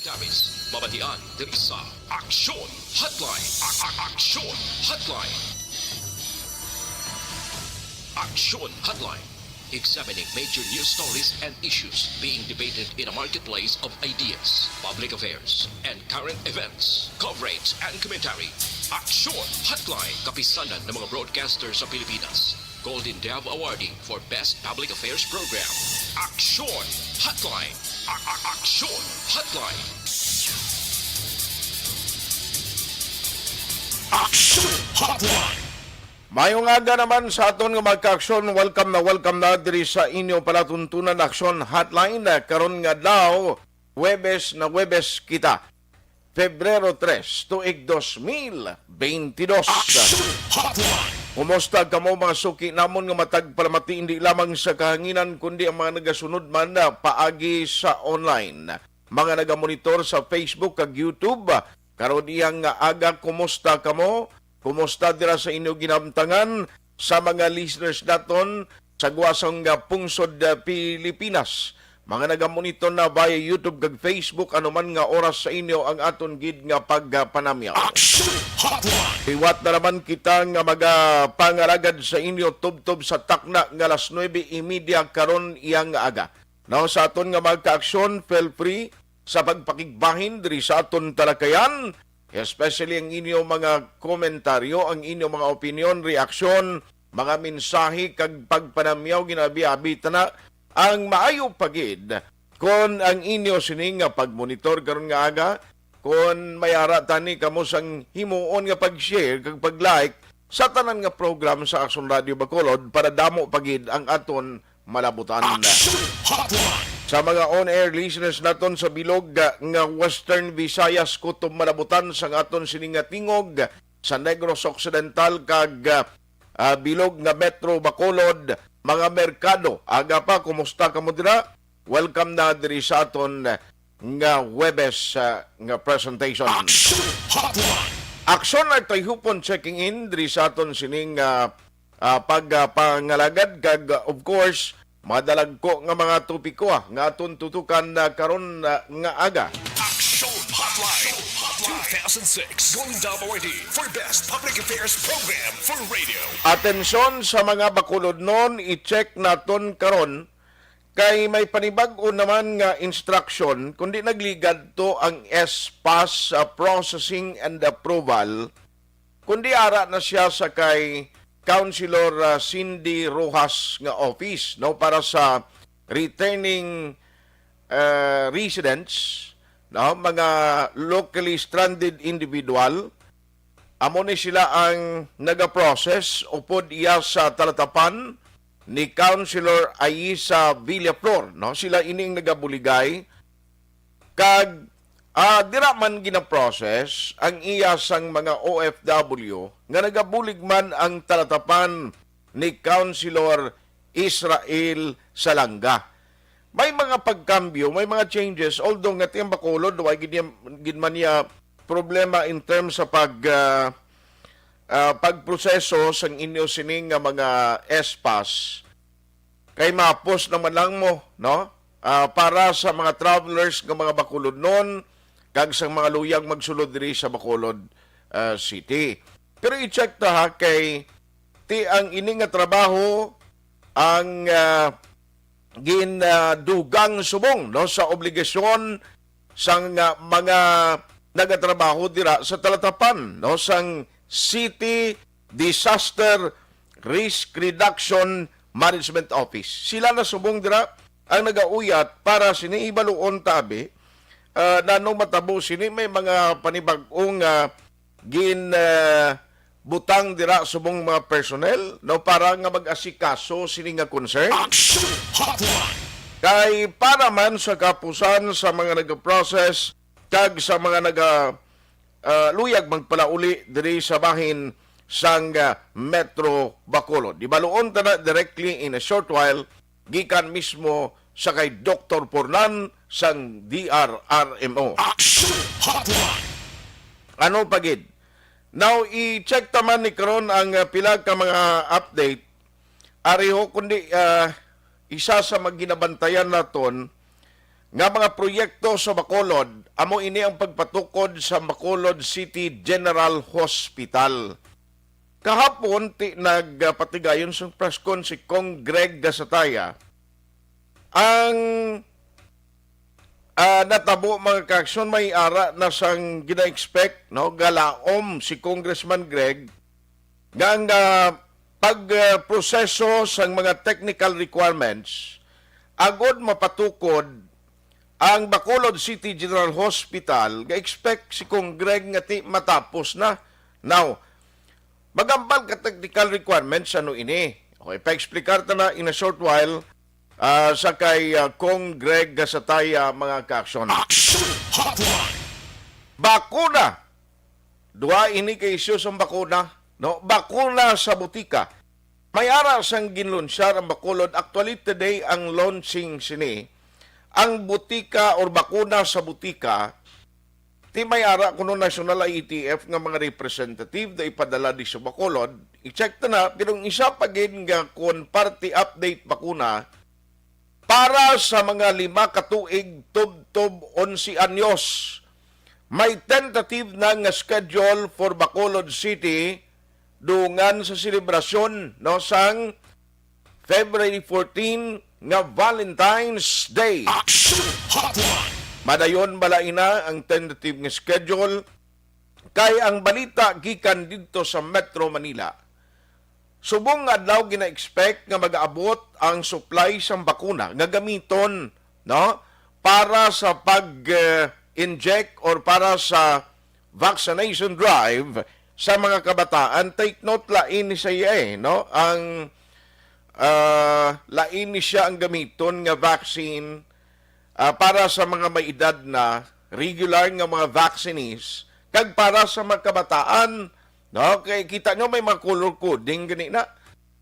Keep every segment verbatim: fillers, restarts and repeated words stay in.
Davis, mabatian diri sa Aksyon Hotline. A- a- Aksyon Hotline. Aksyon Hotline. Examining major news stories and issues being debated in a marketplace of ideas, public affairs, and current events. Coverage and commentary. Aksyon Hotline. Kapisanan ng mga broadcaster sa Pilipinas. Golden Dove Awardee for Best Public Affairs Program. Aksyon Hotline. A- a- Aksyon Hotline. Aksyon Hotline. Mayong aga naman sa aton nga mga kaaksyon. Welcome na, welcome na diri sa inyo palatuntunan, Aksyon Hotline. Karon nga daw, Huwebes na Huwebes kita. Febrero tres, tuig dos mil bentidós. Aksyon Hotline. Kumusta kamo, mga suki namon nga matag palamati, hindi lamang sa kahanginan, kundi ang mga nagasunod man na paagi sa online? Mga nagamonitor sa Facebook kag YouTube, karon iyang nga aga, kumusta kamo? Kumusta dira sa inyo ginamtangan? Sa mga listeners naton sa guwasong nga pungsod, ah, Pilipinas, mga nagamonitor na via YouTube kag Facebook, anuman nga oras sa inyo ang aton gid nga pagpanamyaw. Action Hotline. Liwat na naman kita nga magapangalagad sa inyo tubtob sa takna nga alas nuebe y media karon iyang aga. Now, sa aton nga mga kaaksyon, feel free sa pagpakigbahin diri sa aton talakayan, especially ang inyo mga komentaryo, ang inyo mga opinyon, reaksyon, mga mensahe, kag pagpanamyaw, ginabi-abi ta na. Ang maayo pa gid, kon ang inyo sini nga pagmonitor karon nga aga, kon may ara tani kamo sang himuon nga pag-share kag pag-like sa tanan nga program sa Aksyon Radio Bacolod, para damo pa gid ang aton malabutan. Action Hotline. Sa mga on-air listeners naton sa bilog, ah, nga Western Visayas, kutob malabutan sang aton sini nga tingog sa Negros Occidental kag, ah, ah, bilog nga Metro Bacolod, mga merkado, aga pa, kumusta kamo dira? Welcome na diri sa aton, ah, nga Huwebes, ah, nga presentation. Action Hotline. Aksyon Artoy Hupon checking in diri sa aton sining, ah, ah, pag, ah, pangalagad kag, ah, of course, madalagko nga mga topiko, ah, nga aton tutukan, ah, karon, ah, nga aga. Action Hotline two thousand six Golden Dove Awardee for Best Public Affairs Program for Radio. Atensyon sa mga Bacolodnon, i-check naton karon kay may panibag-o naman nga instruction, kundi nagligad to ang S-PAS, ah, processing and approval, kundi ara na siya sa kay Councilor, ah, Cindy Rojas nga office, no, para sa returning, ah, residents, no, mga locally stranded individual. Amo ni sila ang nagaprocess upod iya sa talatapan ni Councilor Aisa Villaflor, no? Sila ining nagabuligay kag, ah, dira man ginaprocess ang iya sang mga O F W nga nagabulig man ang talatapan ni Councilor Israel Salanga. May mga pagkambyo, may mga changes, although nga tiyang Bacolod, wa gid niya, gid man niya problema in terms sa pag, ah, ah, pagproseso sang inyo sining nga mga S-PAS, kay mapos naman lang mo, no? Ah, para sa mga travelers nga mga Bacolodnon kag sa mga luyag magsulod diri sa Bacolod, ah, City. Pero i-check ta ha, kay ti ang ini nga trabaho ang, ah, gin, ah, dugang subong, no, sa obligasyon sang, ah, mga nagatrabaho dira sa talatapan, no, sang City Disaster Risk Reduction Management Office. Sila na subong dira ang nagauyat para sini. Ibaluon ta abi, ah, nanong matabo sini, may mga panibag-ong, ah, gin, ah, butang dira subong mga personnel, no, para nga mag-asikaso sini nga concern. Action Hotline. Kay para man sa kapusan sa mga nag-process kag sa mga naga, ah, luyag magpalauli diri sa bahin sang, ah, Metro Bacolod. Ibaluon ta na directly in a short while gikan mismo sa kay Doktor Pornan sang D R R M O. Action Hotline. Ano pa gid? Now, i-check ta man ni karon ang, ah, pila ka mga update. Ari ho, kundi, ah, isa sa mga ginabantayan naton nga mga proyekto sa Bacolod, amo ini ang pagpatukod sa Bacolod City General Hospital. Kahapon, ti, nagpatigayon sa press con si Cong Greg Gasataya. Ang, ah, natabo, mga kaaksyon, may ara na sang gina-expect, no? Galaom si Congressman Greg nga ang, ah, pag, ah, proseso sang mga technical requirements agod mapatukod ang Bacolod City General Hospital, ga-expect si Cong Greg nga ti matapos na. Now, magambal ka technical requirements, ano ini? Okay, pa-explicar ta na in a short while, ah, sa kay, ah, Cong Greg Gasataya, mga kaaksyon. Action Hotline! Bakuna! Duha ini ka isyu sang bakuna, no? Bakuna sa butika. May ara sang ginlunsyar ang Bacolod. Actually, today ang launching sini. Ang butika or bakuna sa butika, ti may ara kuno National I E T F nga mga representative na ipadala di sa Bacolod. I-check ta na, pero ang isa pa gid nga kon party update bakuna, para sa mga lima ka tuig tubtob onse anyos. May tentative na nga schedule for Bacolod City dungan sa selebrasyon, no, sang February fourteen nga Valentine's Day. Action Hotline! Madayon bala ina ang tentative nga schedule, kay ang balita gikan didto sa Metro Manila, subong nga adlaw gina-expect nga mag-abot ang supply sang bakuna nga gamiton, no, para sa pag, eh, inject or para sa vaccination drive sa mga kabataan. Take note, lain ni siya, eh, no? Ang, ah, lain ni siya ang gamiton nga vaccine, ah, para sa mga may edad na, regular nga mga vaccinees, kag para sa mga kabataan, no? Kay kita nyo, may mga color coding gani na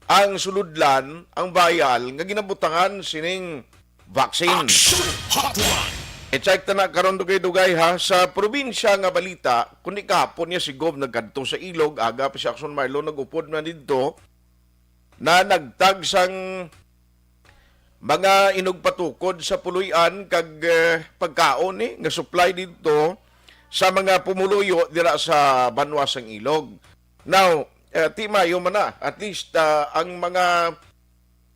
ang suludlan, ang vial nga ginabutangan sining vaccine. Action Hotline! I-check ta na karon, dugay-dugay, ha, sa probinsya nga balita, kundi kahapon niya si Gov nagkadto sa Ilog, aga pa si Action Marlo nag-upod na didto, na nagtag sang mga inugpatukod sa puloy-an kag, eh, pagkaon ni nga supply didto sa mga pumuluyo dira sa banwa sang Ilog. Now, eh, ti mayo man na, at least, ah, ang mga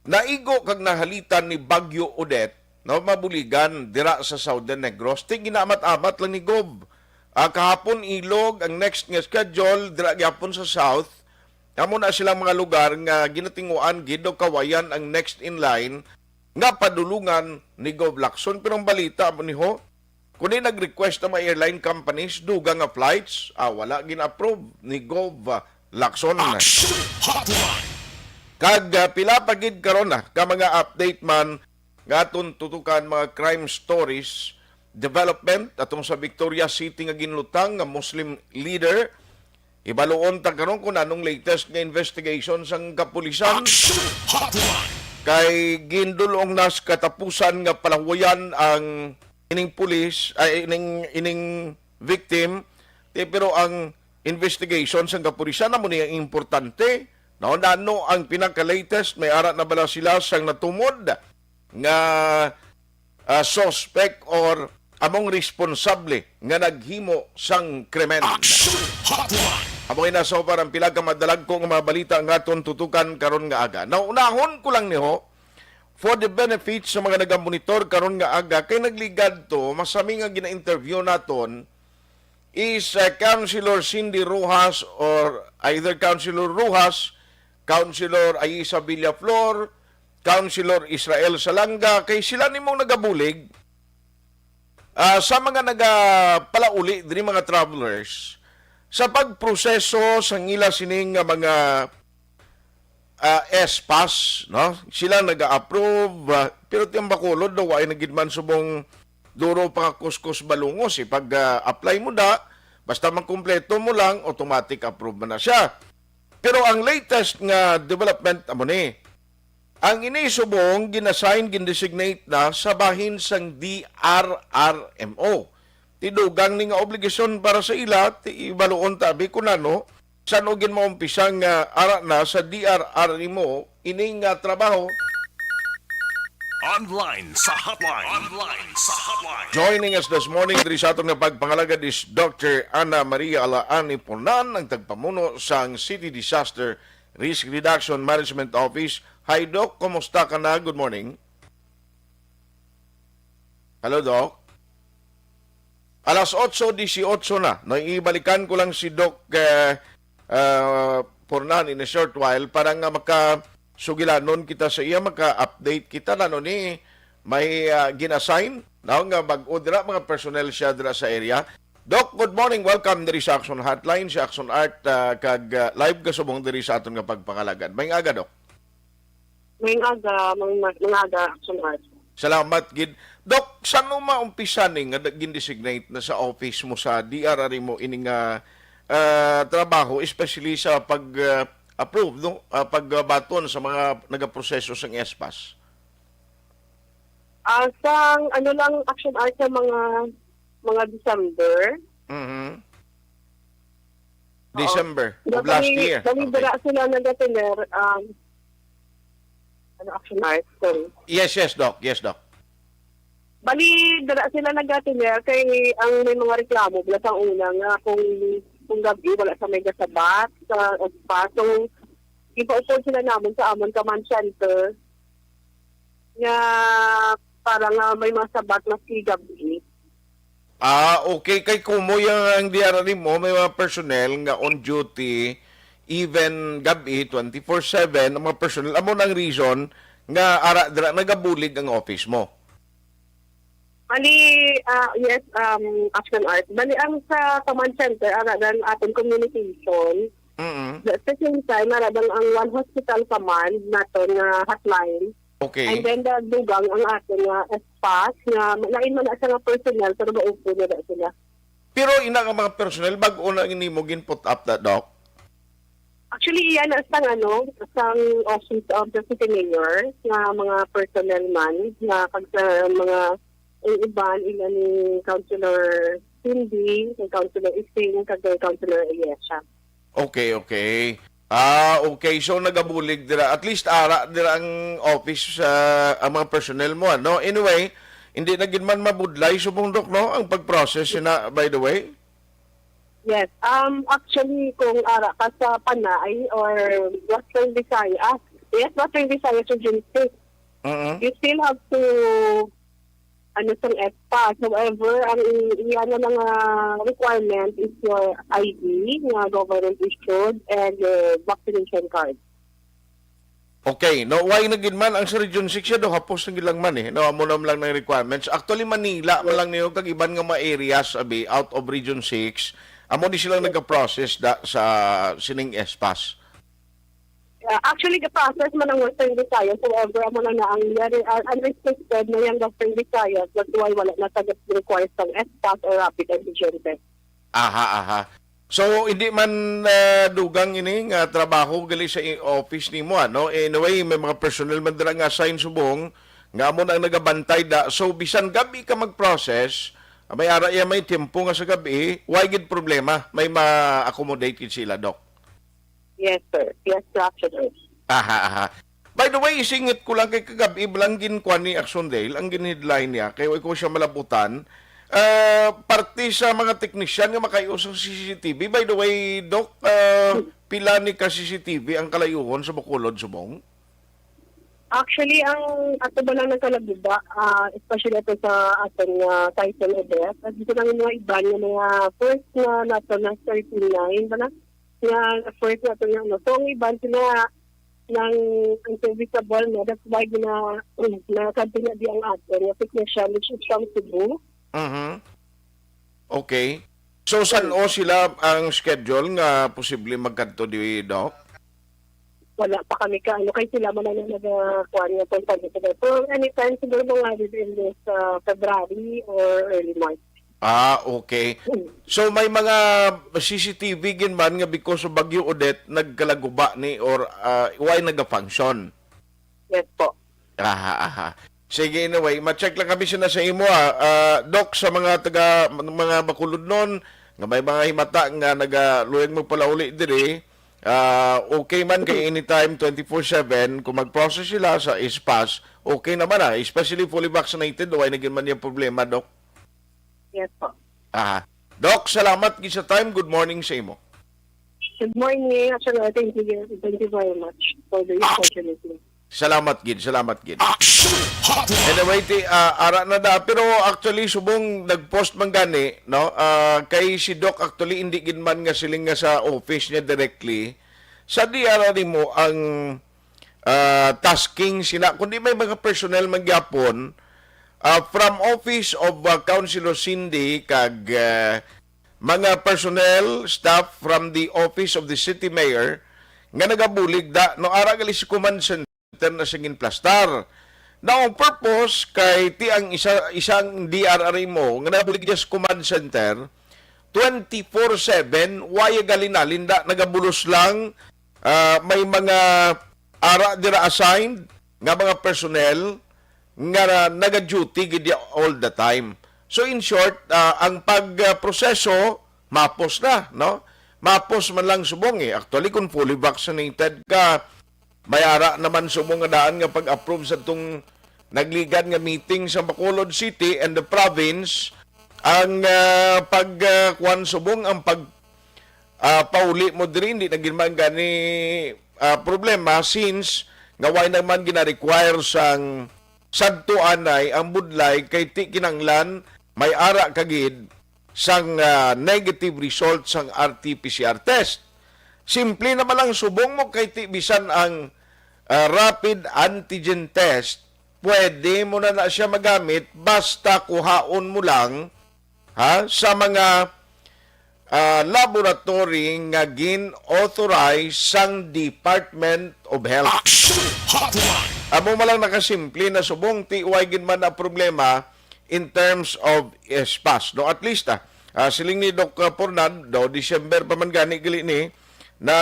naigo kag nahalitan ni Bagyo Odette, no, mabuligan dira sa Southern Negros, ti ginaamat-amat lang ni Gov. Ah, kahapon Ilog, ang next nga schedule dira gyapon sa South. Amo na silang mga lugar nga ginatinguan gid o kawayan ang next in line nga padulungan ni Gov Lacson. Pero ang balita mo ni ho, kundi nag-request ang mga airline companies, dugang nga flights, ah, wala gin-approve ni Gov, ah, Lacson. Action Hotline! Kag, ah, pila pa gid karon na ka mga update man nga aton tutukan, mga crime stories, development atong sa Victoria City nga ginlutang nga Muslim leader. Ibaluon ta karon kung anong latest nga investigation sang kapulisan. Action Hotline! Kay gindulong na sa katapusan nga palahuyan ang ining pulis, ay, ining, ining victim. Ti, pero ang investigation sang kapulisan amo ni ang importante. No, nano ang pinaka-latest? May ara na bala sila sang natumod nga, ah, suspect or among responsable nga naghimo sang krimen? Action Hotline! Amo na so far ang pila ka madalagko nga mga balita nga aton tutukan karon nga aga. Naunahon ko lang ni ho, for the benefit sa mga nagamonitor karon nga aga, kay nagligad to, masami nga gina-interview naton is, uh, Councilor Cindy Rojas or either Councilor Rojas, Councilor Aisa Villaflor, Councilor Israel Salanga, kay sila nimong nagabulig, ah, sa mga nagapalauli diri, mga travelers, sa pagproseso sang ila sining nga mga, ah, S-Pass, no? Sila naga-approve, ah, pero ti ang Bacolod daw, ay na gid man subong duro pa nga kuskus balungos, eh. Pag, ah, apply mo da, basta makumpleto mo lang, automatic approve man na siya. Pero ang latest nga development amo ni, ang ini subong ginasign, gindesignate na sa bahin sang D R R M O. Ti dugang ni nga obligasyon para sa ila, ti ibaluon ta abi kun ano, san-o gid maumpisa nga ara na sa D R R M O ining, ah, trabaho. Online sa hotline. Online sa hotline. Joining us this morning diri sa aton nga pagpangalagad is Doctor Ana Maria Alaani Punan, ang tagpamuno sang City Disaster Risk Reduction Management Office. Hi, Doc. Kumusta ka na? Good morning. Hello, Doc. Alas otso dieciocho na. Naibalikan ko lang si Doc, eh, ah, Pornan in a short while para nga makasugilanon kita sa iya, maka-update kita na ni may, ah, gin-assign, no, nga bag-o dira, mga personnel siya dira sa area. Doc, good morning. Welcome diri sa Action Hotline, sa Action Art, ah, kag, ah, live ka subong diri sa aton nga pagpangalagad. May aga, Doc. May aga, may ma-, may aga, Action Art. Salamat gid. Doc, san-o maumpisa ni nga da-, gin-designate na sa office mo sa D R R mo ini nga, ah, trabaho, especially sa pag, ah, approve, no? Ah, pagbaton sa mga nagaproseso sang S PAS? Ah, sang ano lang, Action Art, sa mga, mga December. Mhm. Oh. December of last year. Bali, okay. Dira sila nagatuner, um, ano, Action Art, sorry. Yes, yes, Doc. Yes, Doc. Bali, dira sila nagatuner kay ang may mga reklamo, bala sa una nga kung, kung gabi, wala sa may gasabat sa S PAS. So, ipaupod sila namon sa amon command center nga para nga may mga sabat maski gabi. Ah, okay. Kay kumo yang ang D R R mo, may mga personnel nga on duty, even gabi, twenty-four seven, ang mga personnel. Amo nang reason nga ara dira nagabulig ang office mo. Bali, ah, yes, um, Action Art. Bali, ang sa command center, ara ang aton communication. Mm-mm. At the same time, ara ang one hospital command naton nga hotline. Okay. And then, the dugang ang aton nga S PAS, nga lain man na siya nga personnel, pero maupod na sila. Pero ina nga mga personnel, bag-o na ini mo gin-put up na, Doc? Actually, iya na sang, ano, sang office of the city mayor, nga mga personnel man, nga kag sa mga, ang iban, ila ni Councilor Cindy, ni Councilor Ising, kag ni Councilor Ayesha. Okay, okay. Ah, okay. So, nagabulig dira. At least, ara dira ang office, ah, ang mga personnel mo, ano? Anyway, hindi na gid man mabudlay, subong, Doc, no? Ang pag-process na, by the way. Yes. Um, actually, kung ara ka sa Panay or Western Visayas, yes, Western Visayas Region six, Mm-mm. you still have to, ano, sang S PAS. However, ang i-, iya na lang nga requirement is your I D nga government issued and your vaccination card. Okay, no, why na gid man ang sa Region six siya daw hapos na gid lang man eh. No, amo na lang ng requirements. Actually, Manila man lang niyo kag iban nga mga areas abi out of Region six. Amo ni silang Yes. nagka-process da sa sining S PAS. Uh, actually, the process man ang Western Visayas. However, amo na na ang very, uh, unrestricted na yung Western Visayas. That's why wala na sa requires ng S PAS or rapid antigen test. Aha, aha. So, hindi man, ah, dugang ini nga trabaho gali sa i-, office nimo, ano? Anyway, may mga personnel man dira nga assign subong nga amo na ang nagabantay da. So, bisan gabi ka mag-process, may ara iya may tempo nga sa gabi, why gid problema? May ma-accommodate gid sila, Doc. Yes, sir. Yes, sir, actually. Aha, aha. By the way, isingit ko lang kay kagab-i lang gin-kuan ni Action Dale, ang gin-headline niya, kay wa ko siya malabutan. Ah, parte sa mga teknisyan nga makaiyo sang C C T V. By the way, Doc, ah, pila ni ka C C T V ang kalayuhon sa Bacolod subong? Actually, ang ato ba lang nagkalaguba, ah, especially ato sa aton nga Typhoon Odette, at dito lang yung mga iban nga mga first na nato na thirty-nine ba na? Nga first nato nga, ano. So, ang iban sila nang unserviceable na. That's why gina-, na kadto na di ang aton nga technician, which is from Cebu. Mhm. Okay. So, san-o sila ang schedule nga posible magkadto di, Doc? Wala pa kami ka, ano, kay sila man ang nagakuan nga kung pwede sila. So, anytime siguro mga within this, uh, February or early March. Ah, okay. Hmm. So, may mga C C T V gid man nga because of Bagyo Odette, nagkalaguba ni or, ah, why naga-function? Yes po. Aha, aha. Sige, anyway, ma-check lang kami sina sa imo, ah. Ah, Doc, sa mga taga, mga Bacolodnon, nga may mga himata nga nagaluyag magpalauli diri, Ah, okay man kay anytime, twenty-four seven, kung mag-process sila sa S PAS, okay naman, ah. Especially fully vaccinated, wala na gid man yung problema, Doc. Yes po. Aha. Doc, salamat gid sa time. Good morning sa imo. Good morning, Sir. Thank you. Thank you very much for the opportunity. Salamat gid, salamat gid. Action Hotline. Anyway, ti, ah, ara na da. Pero actually, subong nag-post man gani, no? Ah, kay si Doc actually, hindi gid man nga siling nga sa office niya directly. Sa D R R mo ang ah, tasking sina, kundi may mga personnel man gyapon, ah, from office of ah, Councilor Cindy kag ah, mga personnel, staff from the office of the city mayor nga nagabulig da, no, ara gali si command center na singin plastar. Now, ang purpose kay ti ang isa, isang D R R mo nga nagabulig dyan sa command center, twenty-four seven, waya galinalin da, nagabulos lang, ah, may mga ara dira assigned nga mga personnel nga na, naga-duty gid ya all the time. So, in short, ah, ang pagproseso mapos na, no? Mapos man lang subong eh. Actually, kung fully vaccinated ka, may ara naman subong nga daan nga pag-approve sa tong nagligan nga meeting sa Bacolod City and the province. Ang ah, pag ah, kuwan subong, ang pag ah, pauli mo diri, hindi na gid man gani ah, problema since nga wala naman gina-require sang sadto anay ang budlay kay ti kinanglan may ara ka gid sang ah, negative result sang R T P C R test. Simple naman lang subong mo kay ti bisan ang ah, rapid antigen test, pwede mo na na siya magamit basta kuhaon mo lang, ha, sa mga ah, laboratory nga gin-authorize sang Department of Health. Action Hotline. Amo man lang nakasimple na subong, ti way gid man na problema in terms of S PAS, no? At least, ah, ah, siling ni Doc Fernando, December pa man gani gali ni, na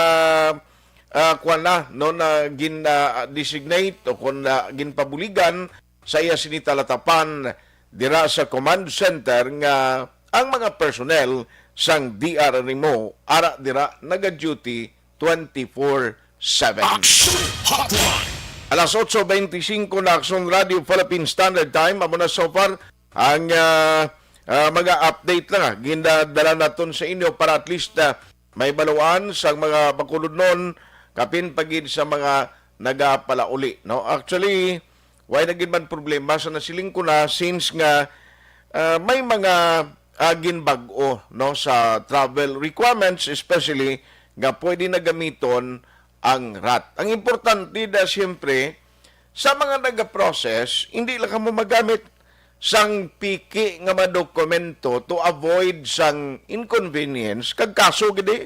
ah, kuwan na, no, na gin ah, designate o kung na ginpabuligan sa iya sini talatapan dira sa command center nga ang mga personnel sang D R R mo ara dira naga-duty twenty-four seven. Action Hotline. Alas otso beintisinko na, Aksyon Radio Philippine Standard Time. Amo na so far ang ah, ah, mga update lang, ah, gindadala naton sa inyo para at least ah, may baluan sang mga Bacolodnon, kapin pa gid sa mga nagapalauli, no? Actually, wala na gid man problema sa nasiling ko na since nga ah, may mga ah, ginbag-o, no, sa travel requirements, especially nga pwede na gamiton ang rat. Ang importante da siyempre sa mga nagaprocess, hindi lang kamo magamit sang piki nga mga dokumento to avoid sang inconvenience kag kaso gidi.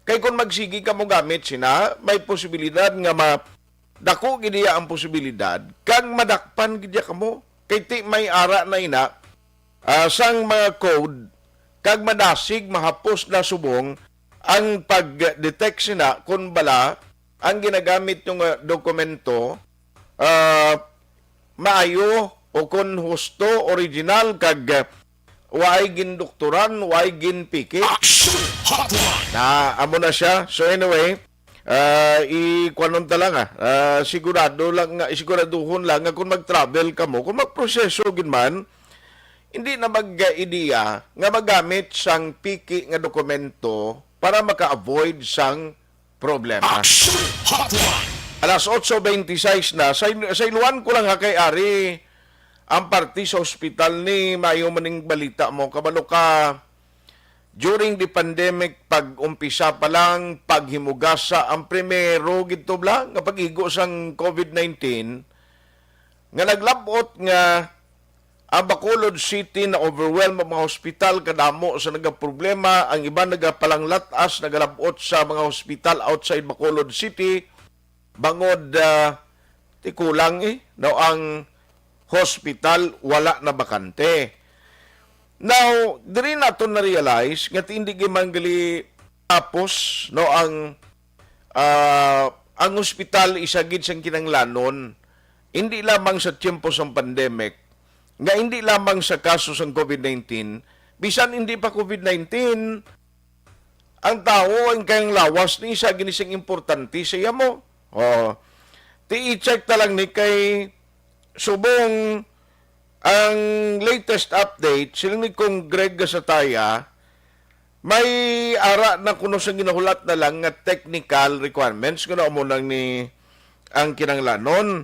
Kay kung magsigi kamo gamit sina, may posibilidad nga ma dako gid iya ang posibilidad kag madakpan gid iya kamo. Kay ti may ara na ina ah, sang mga code kag madasig mahapos na subong ang pag-detect sina kon bala ang ginagamit nga dokumento ah, maayo o kon husto, original kag ah, waay gindoktoran, waay ginpiki. Action Hotline. Na amo na siya. So anyway, ah, ikuanon ta lang, ah. Ah, sigurado lang nga, siguraduhon lang nga kung mag-travel kamo, kung magproseso gid man, hindi na mag-ideya nga magamit sang piki nga dokumento para maka-avoid sang problema. Action Hotline. Alas otso beintiseis na, sa, sa iluan ko lang ha kay Ari, ang parte sa ospital ni mayo maning balita mo, kabalo ka, during the pandemic, pag umpisa pa lang, paghimugasa ang primero gid to bala nga pag-igo sang COVID nineteen, nga naglab-ot nga ang Bacolod City na overwhelm ang mga hospital, kadamo sa nagaproblema, ang iban nagapalanglat-as, nagalab-ot sa mga hospital outside Bacolod City, bangod ah, ti kulang eh, no, ang hospital wala na bakante. Now, diri nato na-realize nga ti hindi gid man gali tapos, no, ang ah, ang hospital isa gid sang kinahanglanon, hindi lamang sa tiyempo sang pandemic, nga hindi lamang sa kaso sang COVID nineteen, bisan hindi pa COVID nineteen, Ang tawo ang kayang lawas ni isa gini sing importante sa iya mo. Oh. Ti i-check ta lang ni kay subong ang latest update, sila ni Kong Greg Gasataya, may ara na kuno sa ginahulat na lang nga technical requirements, kuno amo nang ni ang kinanglanon.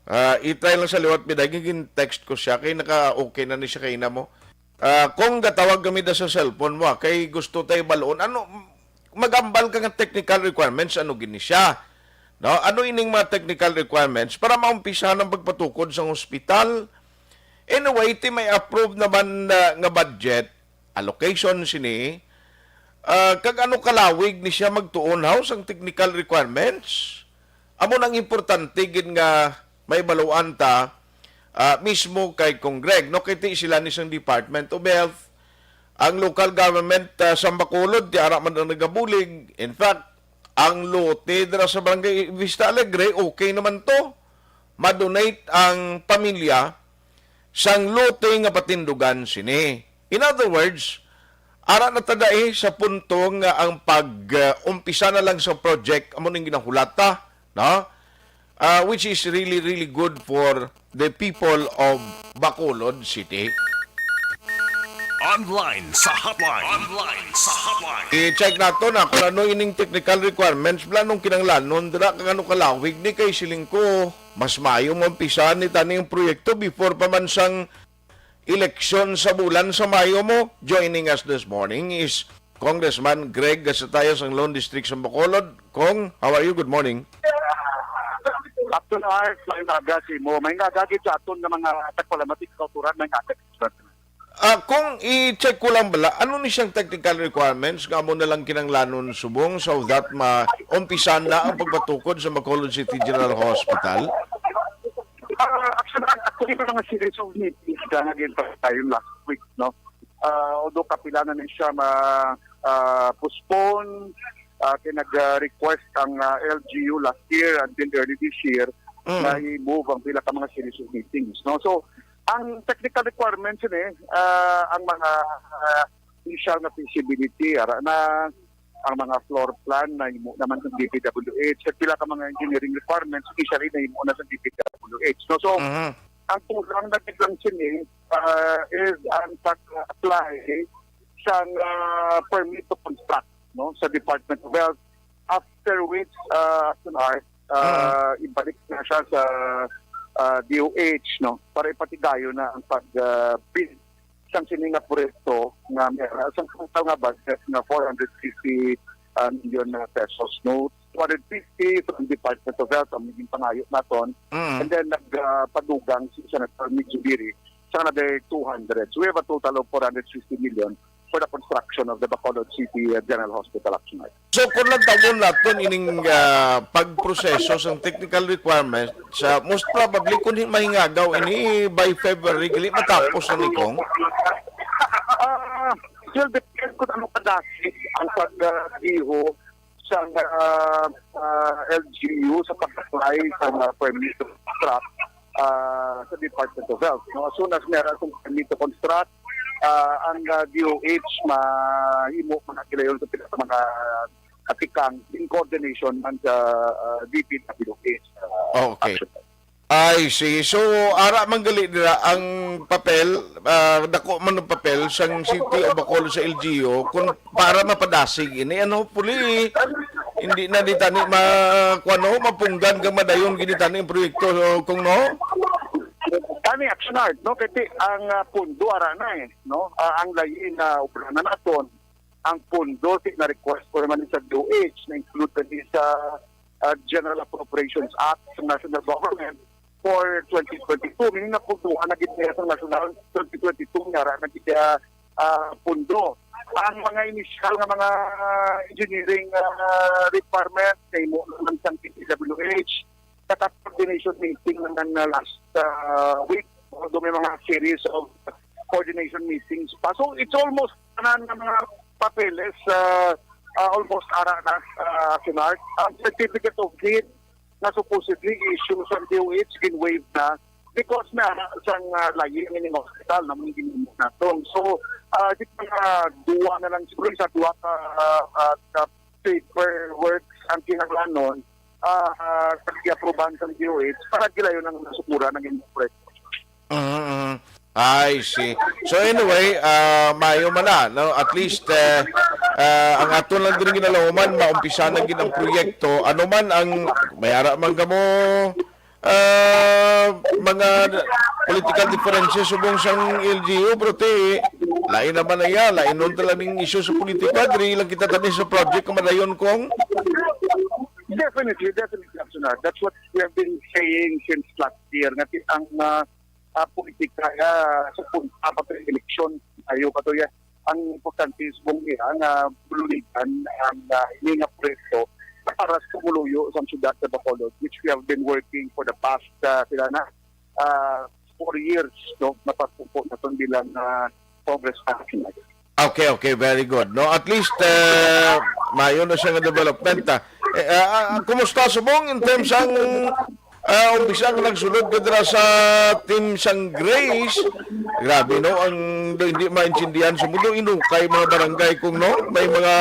Ah, i-try lang sa liwat, biday gin-text ko siya, kay naka-okay na ni siya kay na mo. Ah, kung gatawag kami da sa cellphone mo, ah, kay gusto tayo balon. Ano, magambal ka nga technical requirements, ano gini siya? No? Ano ining mga technical requirements para maumpisahan ang pagpatukod sa hospital? Anyway, ti may approve naman na, nga budget, allocation sini, ah, kag ano kalawig ni siya magtuon, how sang technical requirements? Amo nang importante gid nga may baluan ta, ah, mismo kay Kong Greg, no? Kay ti sila ni sang Department of Health, ang local government, ah, sa Bacolod, ti ara man ang nagabulig. In fact, ang lote dira sa Barangay Vista Alegre, okay naman to. Ma-donate ang pamilya sang lote nga patindugan sini. In other words, ara na ta dai sa punto nga ang pag, uh, umpisa na lang sa project amo ning ginahulata, no? Uh, which is really, really good for the people of Bacolod City. Online sa hotline. Online sa hotline. I-check nato na kung ano ining technical requirements, bala nung kinanglanon dira, kag ano kalawig ni, kay siling ko, mas maayo mo umpisahan ni tani ang proyekto before pa man sang eleksyon sa bulan sa Mayo mo. Joining us this morning is Congressman Greg Gasataya sang Lone District sa Bacolod. Kong, how are you? Good morning. Afternoon, Art. May aga si mo. May aga gid sa aton nga mga tagpalamatik sa kauturan, may aga. Ah, kung i-check ko lang bala, ano ni siyang technical requirements nga amo na lang kinanglanon subong so that maumpisan na ang pagpatukod sa Bacolod City General Hospital? Ah, actually, actually, may mga series of meetings na naging tayo last week, no? Ah, although kapila na ni siya ma, ah, postpone, ah, kay nag-request ang, ah, L G U last year until early this year Mm. na i-move ang pila ka mga series of meetings, no? So, ang technical requirements ni, ah, ang mga, ah, initial na feasibility, ara na ang mga floor plan na imo naman sa D P W H, sa pila ka mga engineering requirements, initially na imo na sa D P W H, no? So, Mhm. ang kulang na lang sini, ah, is ang pag-apply sa, ah, permit to construct, no, sa Department of Health, after which, ah, soon, ah, ah, ibalik na siya sa, ah, D O H, no, para ipatigayon na ang pag, ah, build sang sini nga proyekto nga may, ah, sang total nga budget nga four hundred fifty, ah, million na pesos, no? Two hundred fifty from Department of Health ang maging pangayo naton. Mm. And then nag, ah, padugang si Senator Midge Zubiri sa another two hundred. So we have a total of four hundred fifty million for the construction of the Bacolod City, uh, General Hospital, actually. So, kung nagtawon naton ining, ah, pagproseso sang technical requirements, sa most probably, kung di mahingagaw ini by February, gali matapos na ni Kong? Ah, still depend kung ano kadasig ang pag, ah, iho sa, ah, ah, L G U sa pag-apply sa mga permit to construct, ah, sa Department of Health, no? As soon as meron itong permit to construct, ah, ang, ah, D O H mahimo man ang gilayon sa pila ka mga atikang in coordination man sa, ah, D P W H, ah, Okay. Actually. I see. So, ara man gali dira ang papel, ah, dako man ang papel sang City of Bacolod sa L G U kung para mapadasig ini. And hopefully, hindi na di tani ma-, kuwan, no? Mapunggan kag madayon gid tani ang proyekto, so, kung no? Tani, Action Art, no? Kay ti-, ang, ah, pondo ara na, eh, no? Ah, ang lain na obra na naton, ang pondo ti na-request ko naman sa D O H, na-include na ni sa, ah, General Appropriations Act sa national government for twenty twenty-two. Meaning, napunduhan na gid niya sa national twenty twenty-two nga ra na gid, ah, ah, pondo. Ang mga initial nga mga engineering, ah, requirements, nahimo naman sang D P W H, naka-coordination meeting naman na last, ah, week. Although may mga series of coordination meetings pa. So, it's almost tanan nga mga papeles, ah, ah, almost ara na, ah, Sinart. Ang certificate of need na supposedly issue sa D O H, gin-waive na. because na sang, ah, layo ang ining hospital na mong ginimo naton. So, ah, di pa nga duwa na lang siguro, sa duwa ka, ah, ah, ka paperworks ang kinahanglanon, ah, ah, sa giaprubahan sa D O H para gilayon ang nasukura ng inyong proyekto. Mm-mm. I see. So anyway, ah, maayo man na, no? At least, eh, ah, ang aton lang diri ginalahuman, maumpisa na gid ang proyekto. Ano man ang, may ara man kamo, ah, mga political differences subong sang L G U, pero ti, lain naman na iya, lain nun talaga ning isyu sa politika, diri lang kita tani sa project nga madayon, Cong. Definitely, definitely, Action Art. That's what we have been saying since last year, nga ti-, ang, ah, ah, politika, ah, sa punta pa sa eleksyon, ayo pa to yan. Ang importante is kung iya nga bululigan ang, ah, ini nga proyekto para sa pumuluyo sa siyudad sa Bacolod, which we have been working for the past, ah, sila na, ah, four years, no, napagpumpo na itong bilang, ah, Congress National. Okay, okay, very good. No, at least, eh, mayo na siya nga development, ah. Eh, ah, ah, kumusta subong in terms ang, ah, umpisa nga nagsulod ka dira sa team sang Grace? Grabe, no, ang do hindi maintindihan sa mundo, inukay mga barangay, Cong, no, may mga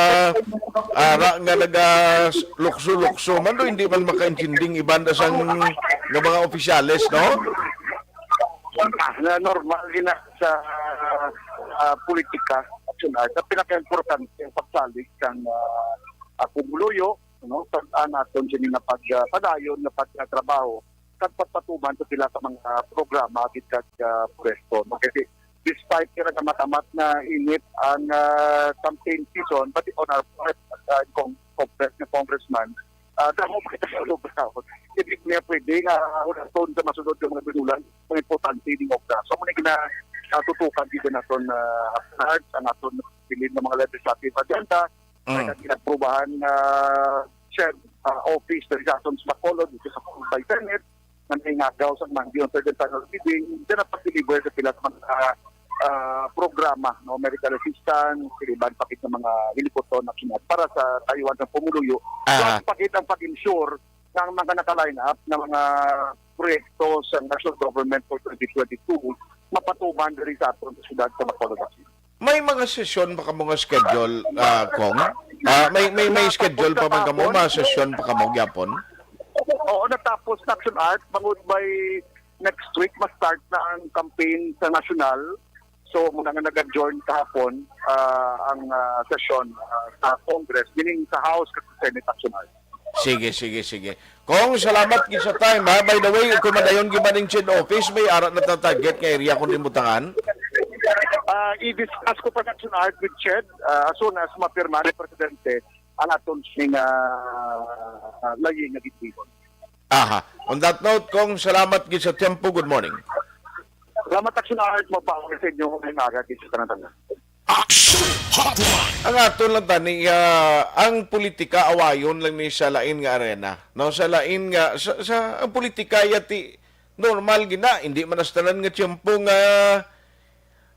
ara nga naga lukso-lukso man do hindi man makaintinding iban da sang nga mga opisyales, no? Ah, na normal gina sa, ah, politika, Action Art. Ang pinakaimportante ang pagsalig sang, ah, ah, pumuluyo, no? Sa, ah, naton sini nga pag, ah, padayon nga pagtrabaho kag pagpatuman sa sila sa mga programa agud kag, ah, pwesto, no? Kasi despite nga nagamamat-amat na init ang, ah, campaign season, but on our part, ah, kong Congress nga congressman, ah, damo pa kita sa lugaw. Hindi niya pwede nga, ah, hulaton sa masunod nga mga binulan, ang importante ning obra. So, muna gina, ah, tutukan dito naton, ah, ang aton bilin nga mga legislative agenda, Mm. may ginaprubahan nga shared, ah, office, diri sa aton sa Bacolod, dito sa Bacolod by Senate, nga naingagaw sa Monday on third and final reading, then ang pag-deliver sa pila sa mga, ah, programa, no, medical assistance, iban pa gid nga mga hilikuton na kinat para sa tayuan sa pumuluyo. So, Aha. Ang pagit ang pag-ensure nga ang mga naka-line up nga mga proyekto sa national government for twenty twenty-two mapatuman diri sa aton sa siyudad sa Bacolod. May mga sesyon pa kamo nga schedule, ah, Cong? Ah, may, may, may schedule pa man kamo, mga sesyon pa kamo gyapon? Oo, natapos na, Action Art. Bangod by next week, ma-start na ang campaign sa national. So, muna nga nag-adjourn kahapon, ah, ang, ah, sesyon, ah, sa Congress, meaning sa House kag sa Senate, Action Art. Sige, sige, sige. Cong, salamat gid sa time, ha. By the way, kung madayon gid man ning CHED office, may ara na ta target nga area kung diin butangan? Ah, i-discuss ko pa sa Action Art with CHED, ah, as soon as mapirma ni Presidente ang aton sing, ah, ah, layi nga gitibon. Aha. On that note, Cong, salamat gid sa tempo. Good morning. Salamat, Action Art. Mapauli sa inyo ngayong aga gid sa tanan-tanan. Action Hotline. Ang aton lang tani, ah, ang politika awayon lang ni sa lain nga arena, no? Sa lain nga, sa, sa, ang politika yati normal gina, hindi man nas tanan nga tiyempo nga,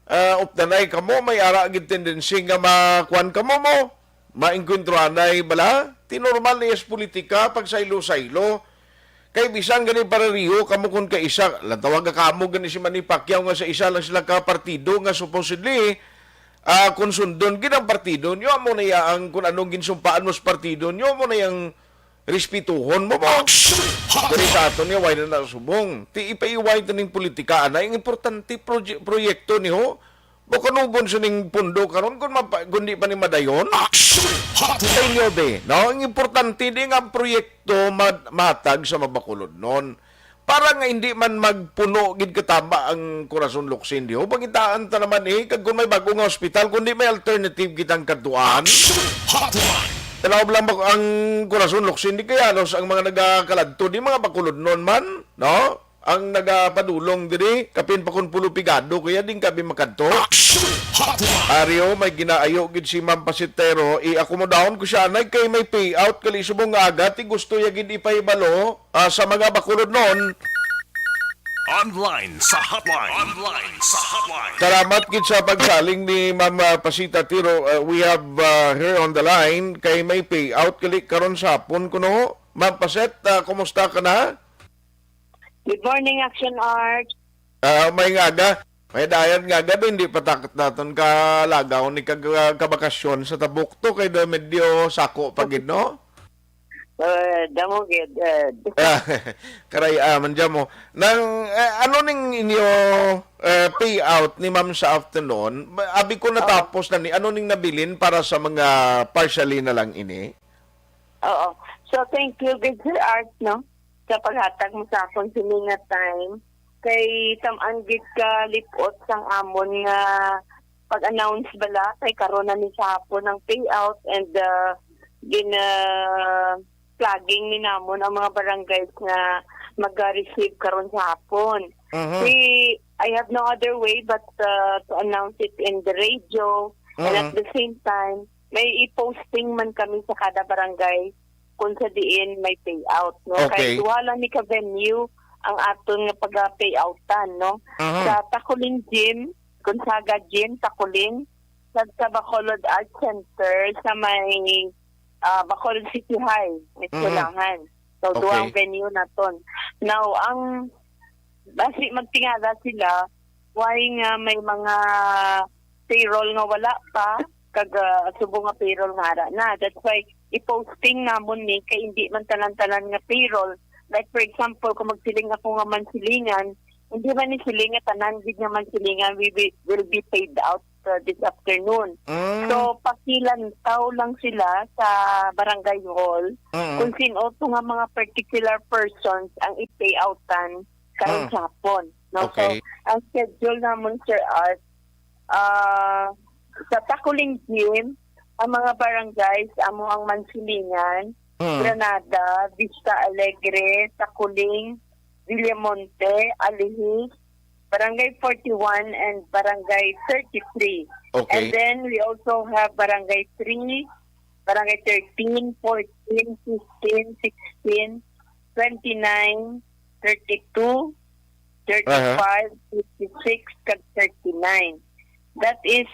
ah, updanay kamo, may ara gid tendency nga makuan kamo mo, maengkwentruhanay bala. Ti normal ni sa politika, pagsaylo-saylo. Kay bisan gani pareho kamo kun kaisa, lang tawaga kamo gani si Manny Pacquiao nga sa isa lang sila ka partido nga supposedly, ah, kung sundon gid ang partido niyo, amo na iya ang kun anong ginsumpaan mo sa partido niyo, amo na yang respetuhon mo mo. Action! Diri sa aton niya, way na nasubong. Ti ipaiway to ning politika, ana, ang importante proje-, proyekto niyo, Bacolodnon sa ning pundo karon kung mapa-, kung di pa ni madayon. Action! Sa inyo, be, no? Ang importante di nga ang proyekto mad-, matag sa mabakulod nun. Para nga hindi man magpuno gid kataba ang Corazon Locsin, di ho? Pangitaan ta naman, eh, kag kung may bago nga ospital, kung di may alternative kitang kadtuan. Action! Hotline! Tanaw lang ba ang Corazon Locsin, di kaya halos ang mga nagakaladto, di mga Bacolodnon man, no? Ang nagapadulong diri, kapin pa kun pulo pigado, kaya din kami makadto. Action! Hotline! Ario, may ginaayo gid si Ma'am Pasitero, i-akomodahon ko siya, anay, kay may payout kali subong nga aga, ti gusto ya gid ipahibalo, ah, sa mga Bacolodnon. Online sa hotline. Online sa hotline. Salamat gid sa pagsaling ni Ma'am, ah, Pasita Tiro. Ah, we have, ah, her on the line, kay may payout kali karon sa hapon kuno. Ma'am Paset, ah, kumusta ka na? Good morning, Action Art. Ah, may nga aga. May dayan nga aga, hindi pa takot naton kalagaw ni kag ah, kabakasyon sa Tabukto kay do medyo sako pa gid, no? Uh, damo gid. Uh, Ah, karay-aman dyan mo. Nang, eh, ano ning inyo eh, payout ni ma'am sa afternoon? Ba- Abi ko natapos na ni, ano ning nabilin para sa mga partially na lang ini? Oo. So, thank you, good Sir Art, no? Sa paghatag mo sa akon sini nga time. Kay tam-an gid ka lipot sang amon nga pag-announce bala kay karon na ni sa hapon ang payout and uh, gin uh, flagging ni namon ang mga barangays nga mag-receive karon sa hapon. Mhm. We I have no other way but uh, to announce it in the radio and at Mhm. the same time may i-posting man kami sa kada barangay kung sa diin may payout, no? Okay. Kay duha lang ni ka venue ang aton nga pag-payoutan, no? Mhm. Sa Takuling Gym, Gonzaga Gym, Takuling, sa, sa Bacolod Arts Center, sa may ah, Bacolod City High, may Mhm. eskwelahan. So, Okay. duha ang venue naton. Now, ang basi magtingala sila, why nga may mga payroll nga wala pa, kag ah, subong nga payroll nga ara na. That's why i-posting namon ni kay hindi man tanan-tanan nga payroll. Like for example, kung magsiling ako nga Mansilingan, hindi man ni siling nga tanan gid nga Mansilingan we will, will be paid out uh, this afternoon. Mm. So, pakilantaw lang sila sa barangay hall Mm. kung sino to nga mga particular persons ang i-payoutan karon Mm. sa hapon. No? Okay. So, ang schedule namon, Sir Art, ah, sa Takuling Gym, ang mga barangays, amo ang Mansilingan, Mm. Granada, Vista Alegre, Takuling, Villamonte, Alihis, Barangay forty-one, and Barangay thirty-three. Okay. And then we also have Barangay three, Barangay thirteen, fourteen, fifteen, sixteen, twenty-nine, thirty-two, thirty-five, fifty-six, kag thirty-nine. That is,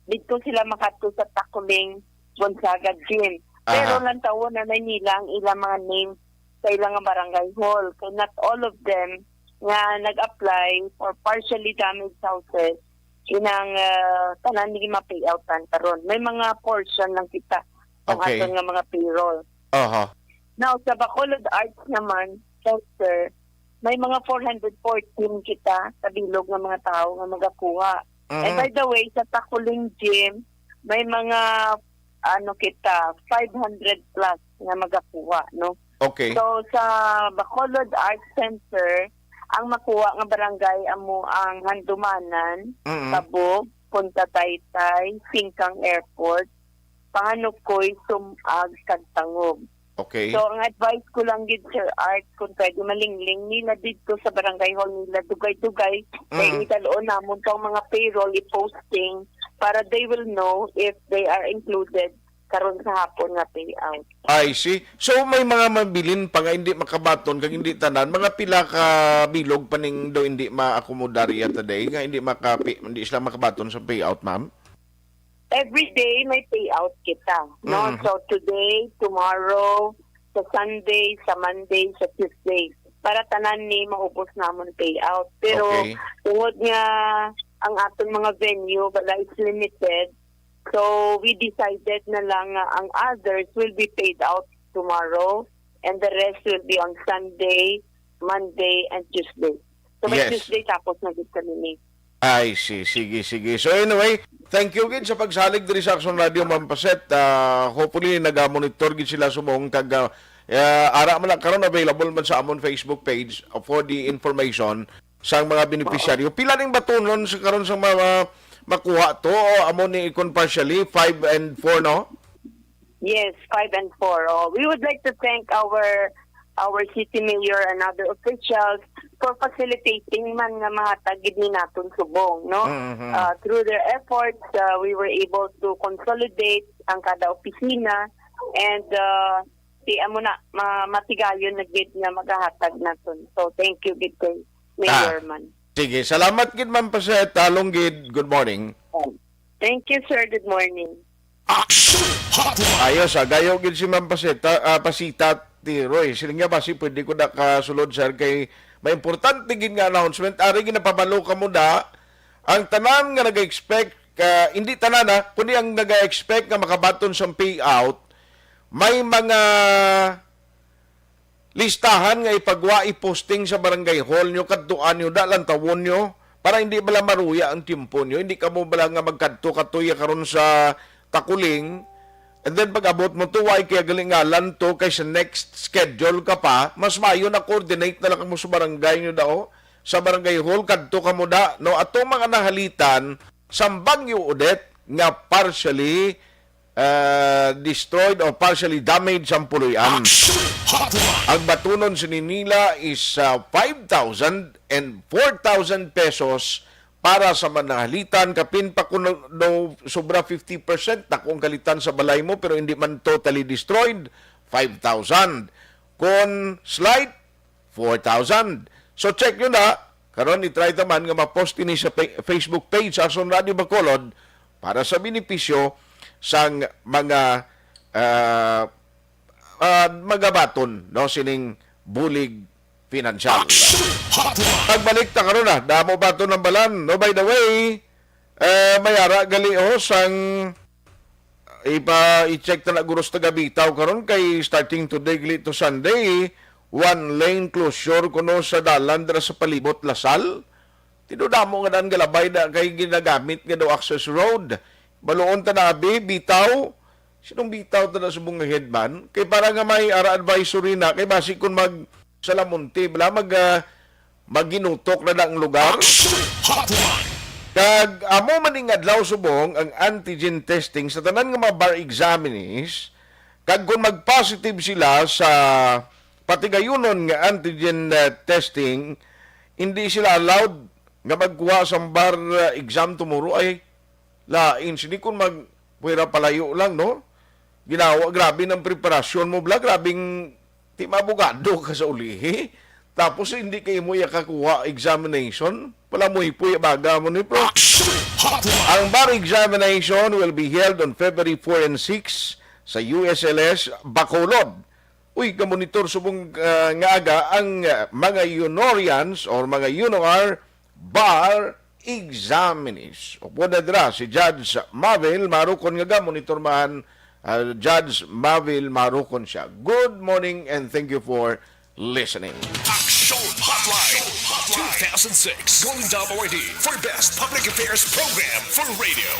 dito sila makadto sa Takuling Gonzaga Gym. Pero Aha. Lantawon na nila ang ilang mga names sa ilang nga barangay hall. Kay not all of them nga nag-apply for partially damaged houses, inang ah, tanan ni ma-payoutan karon. May mga portion lang kita ang Okay. aton nga mga payroll. Aha. Now, sa Bacolod Arts naman, Chester, may mga four hundred fourteen kita sa bilog nga mga tao nga magakuha. And Mhm. by the way, sa Takuling Gym, may mga ano kita, five hundred plus nga magakuha, no? Okay. So, sa Bacolod Arts Center, ang makuha nga barangay amo ang Handumanan, Mm. Tabog, Punta Taytay, Singkang Airport, Panganukoy, Sumag, kag Tangub. Okay. So, ang advice ko lang gid, Sir Art, kung pwede malingling nila dito sa barangay hall nila, dugay-dugay, kay Mm. idalon namon tong mga payroll, i-posting, para they will know if they are included karon sa hapon nga payout. I see. So may mga mabilin pa nga hindi makabaton kag hindi tanan, mga pila ka bilog pa ning do hindi maakomodar iya today nga hindi makapi, hindi sila makabaton sa payout, ma'am? Every day may payout kita, no? Mhm. So today, tomorrow, sa Sunday, sa Monday, sa Tuesday, para tanan ni maubos namon payout. Pero Okay. tungod nga ang aton mga venue wala is limited, so we decided na lang nga ang others will be paid out tomorrow and the rest will be on Sunday, Monday, and Tuesday. So by Yes. Tuesday tapos na gid kami ni. I see. Sige, sige. So anyway, thank you gid sa pagsalig diri sa Action Radio, Ma'am Paset. Ah, hopefully nagamonitor gid sila subong kag ah, ah, ara man lang karon available man sa amon Facebook page for the information sang mga beneficiaryo. Pila ning batunon sa karon sa mga makuha to o amo ni ikon partially five and four, no? Yes, five and four. Oh, we would like to thank our our city mayor and other officials for facilitating man nga mahatag gid ni naton subong, no? Mhm. Uh, through their efforts, uh, we were able to consolidate ang kada opisina and uh, di amo na ma- matigayon na gid nga magahatag naton. So thank you gid kay Mayor Ah. man. Sige, salamat gid, Ma'am Paset. Talong gid. Good morning. Thank you, sir. Good morning. Action Hotline. Ayos, ah, gayo gid si Ma'am Pasita, ah, Pasita Tiroy. Sila niya ba si pwede ko na kasulod, sir, kay May importante gid nga announcement, ari ginapabalo kamo da, ang tanan nga nag-expect, ah, hindi tanan, ha, kundi ang nag-expect nga makabaton sang payout, may mga listahan nga ipagwa, iposting sa barangay hall nyo, kadtuan nyo, da, lantawon nyo, para hindi bala maruya ang tiyempo nyo, hindi kamo bala nga magkadto-katuya karon sa Takuling, and then pag-abot mo to, why kaya galing ngalan to, kay sa next schedule ka pa, mas maayo na coordinate na lang kamo sa barangay nyo daw, sa barangay hall, kadto kamo da, no? Ato mga nahalitan, sang Bagyo Odette nga partially, uh, destroyed or partially damaged ang puloy-an. Action Hotline! Ang batunon sa Ninila is, uh, five thousand and four thousand pesos para sa manahalitan, kapin pa kuno sobra fifty percent, dako ang kalitan sa balay mo pero hindi man totally destroyed, five thousand. Kon slight, four thousand. So check nyo na. Karon, i-try ta man nga ma-post ini sa pa-, Facebook page sa Ason Radio Bacolod para sa benepisyo sang mga, ah, ah, magabaton, no, sining bulig pinansyal. Action Hotline! Pagbalik ta karon na, damo pa to ng balan. No, by the way, eh, may ara gali, oh, sang ipa-, i-check ta na guro sa taga Bitaw karon kay starting today gali to Sunday, one lane closure kuno sa dalan dira sa palibot Lasal. Tinudamo nga daan galabay na kay ginagamit nga daw access road. Baluon ta na abi, Bitaw. Sinong Bitaw ta na subong nga headman? Kay para nga may ara advisory na, kay basi kung mag Salamonte, bala mag, ah, maginutok na ang lugar. Action Hotline! Kag amo man ning adlaw subong ang antigen testing sa tanan nga mga bar examinees, kag kung mag-positive sila sa patigayunon nga antigen, ah, testing, hindi sila allowed nga magkuha sa bar, ah, exam tomorrow. Ay, lain sini kung mag-, puwera palayo lang, no? Ginawa, grabe ng preparasyon mo, bla, grabing ti maabogado ka sa ulihi. Tapos hindi kayo mo iyakakuha examination. Pala mo ipuy baga mo ni, bro. Action Hotline! Ang bar examination will be held on February four and six sa U S L S Bacolod. Uy, gamonitor subong, ah, nga aga ang, ah, mga Unorians or mga Unor bar examinees. Upod na dira si Judge Mavil Marukon nga gamonitor man, ah, Judge Mavil Marukon siya. Good morning and thank you for listening. Action Hotline, two thousand six Golden Dove Awardee for Best Public Affairs Program for Radio.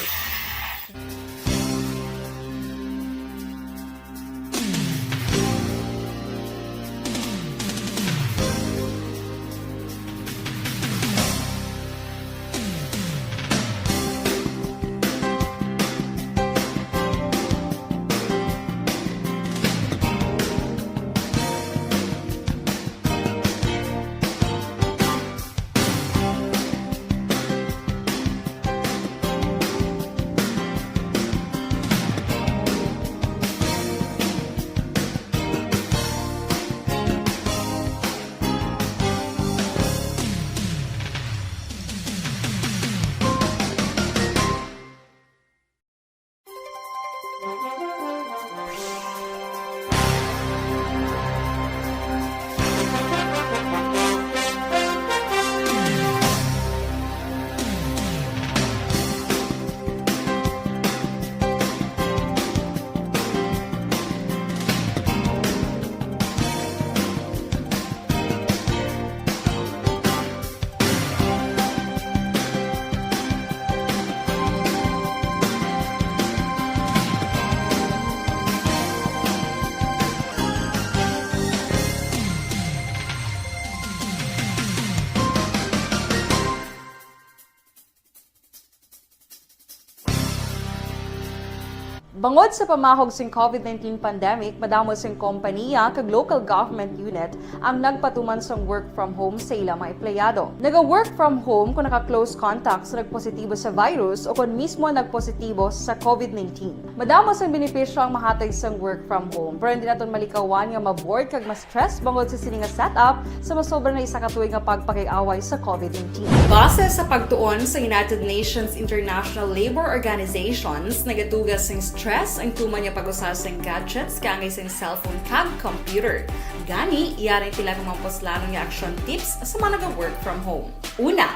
Bangod sa pamahog sing COVID nineteen pandemic, madamo sing kompaniya kag local government unit ang nagpatuman sang work from home sa ila mga empleyado. Naga-work from home kung naka-close contact sa nagpositibo sa virus o kung mismo nagpositibo sa COVID nineteen. Madamo sang benepisyo ang mahatag sang work from home, pero hindi naton malikawan nga ma-bored kag ma-stress bangod sa sini nga setup sa masobra na isa ka tuig nga pagpakig-away sa COVID nineteen. Base sa pagtuon sa United Nations International Labour Organizations, nagaduga sing stress ang tuman nga pag-usa sing gadgets kaangay sing cellphone kag computer. Gani, yari pila ka mga puslanon nga action tips sa mga naga-work from home. Una,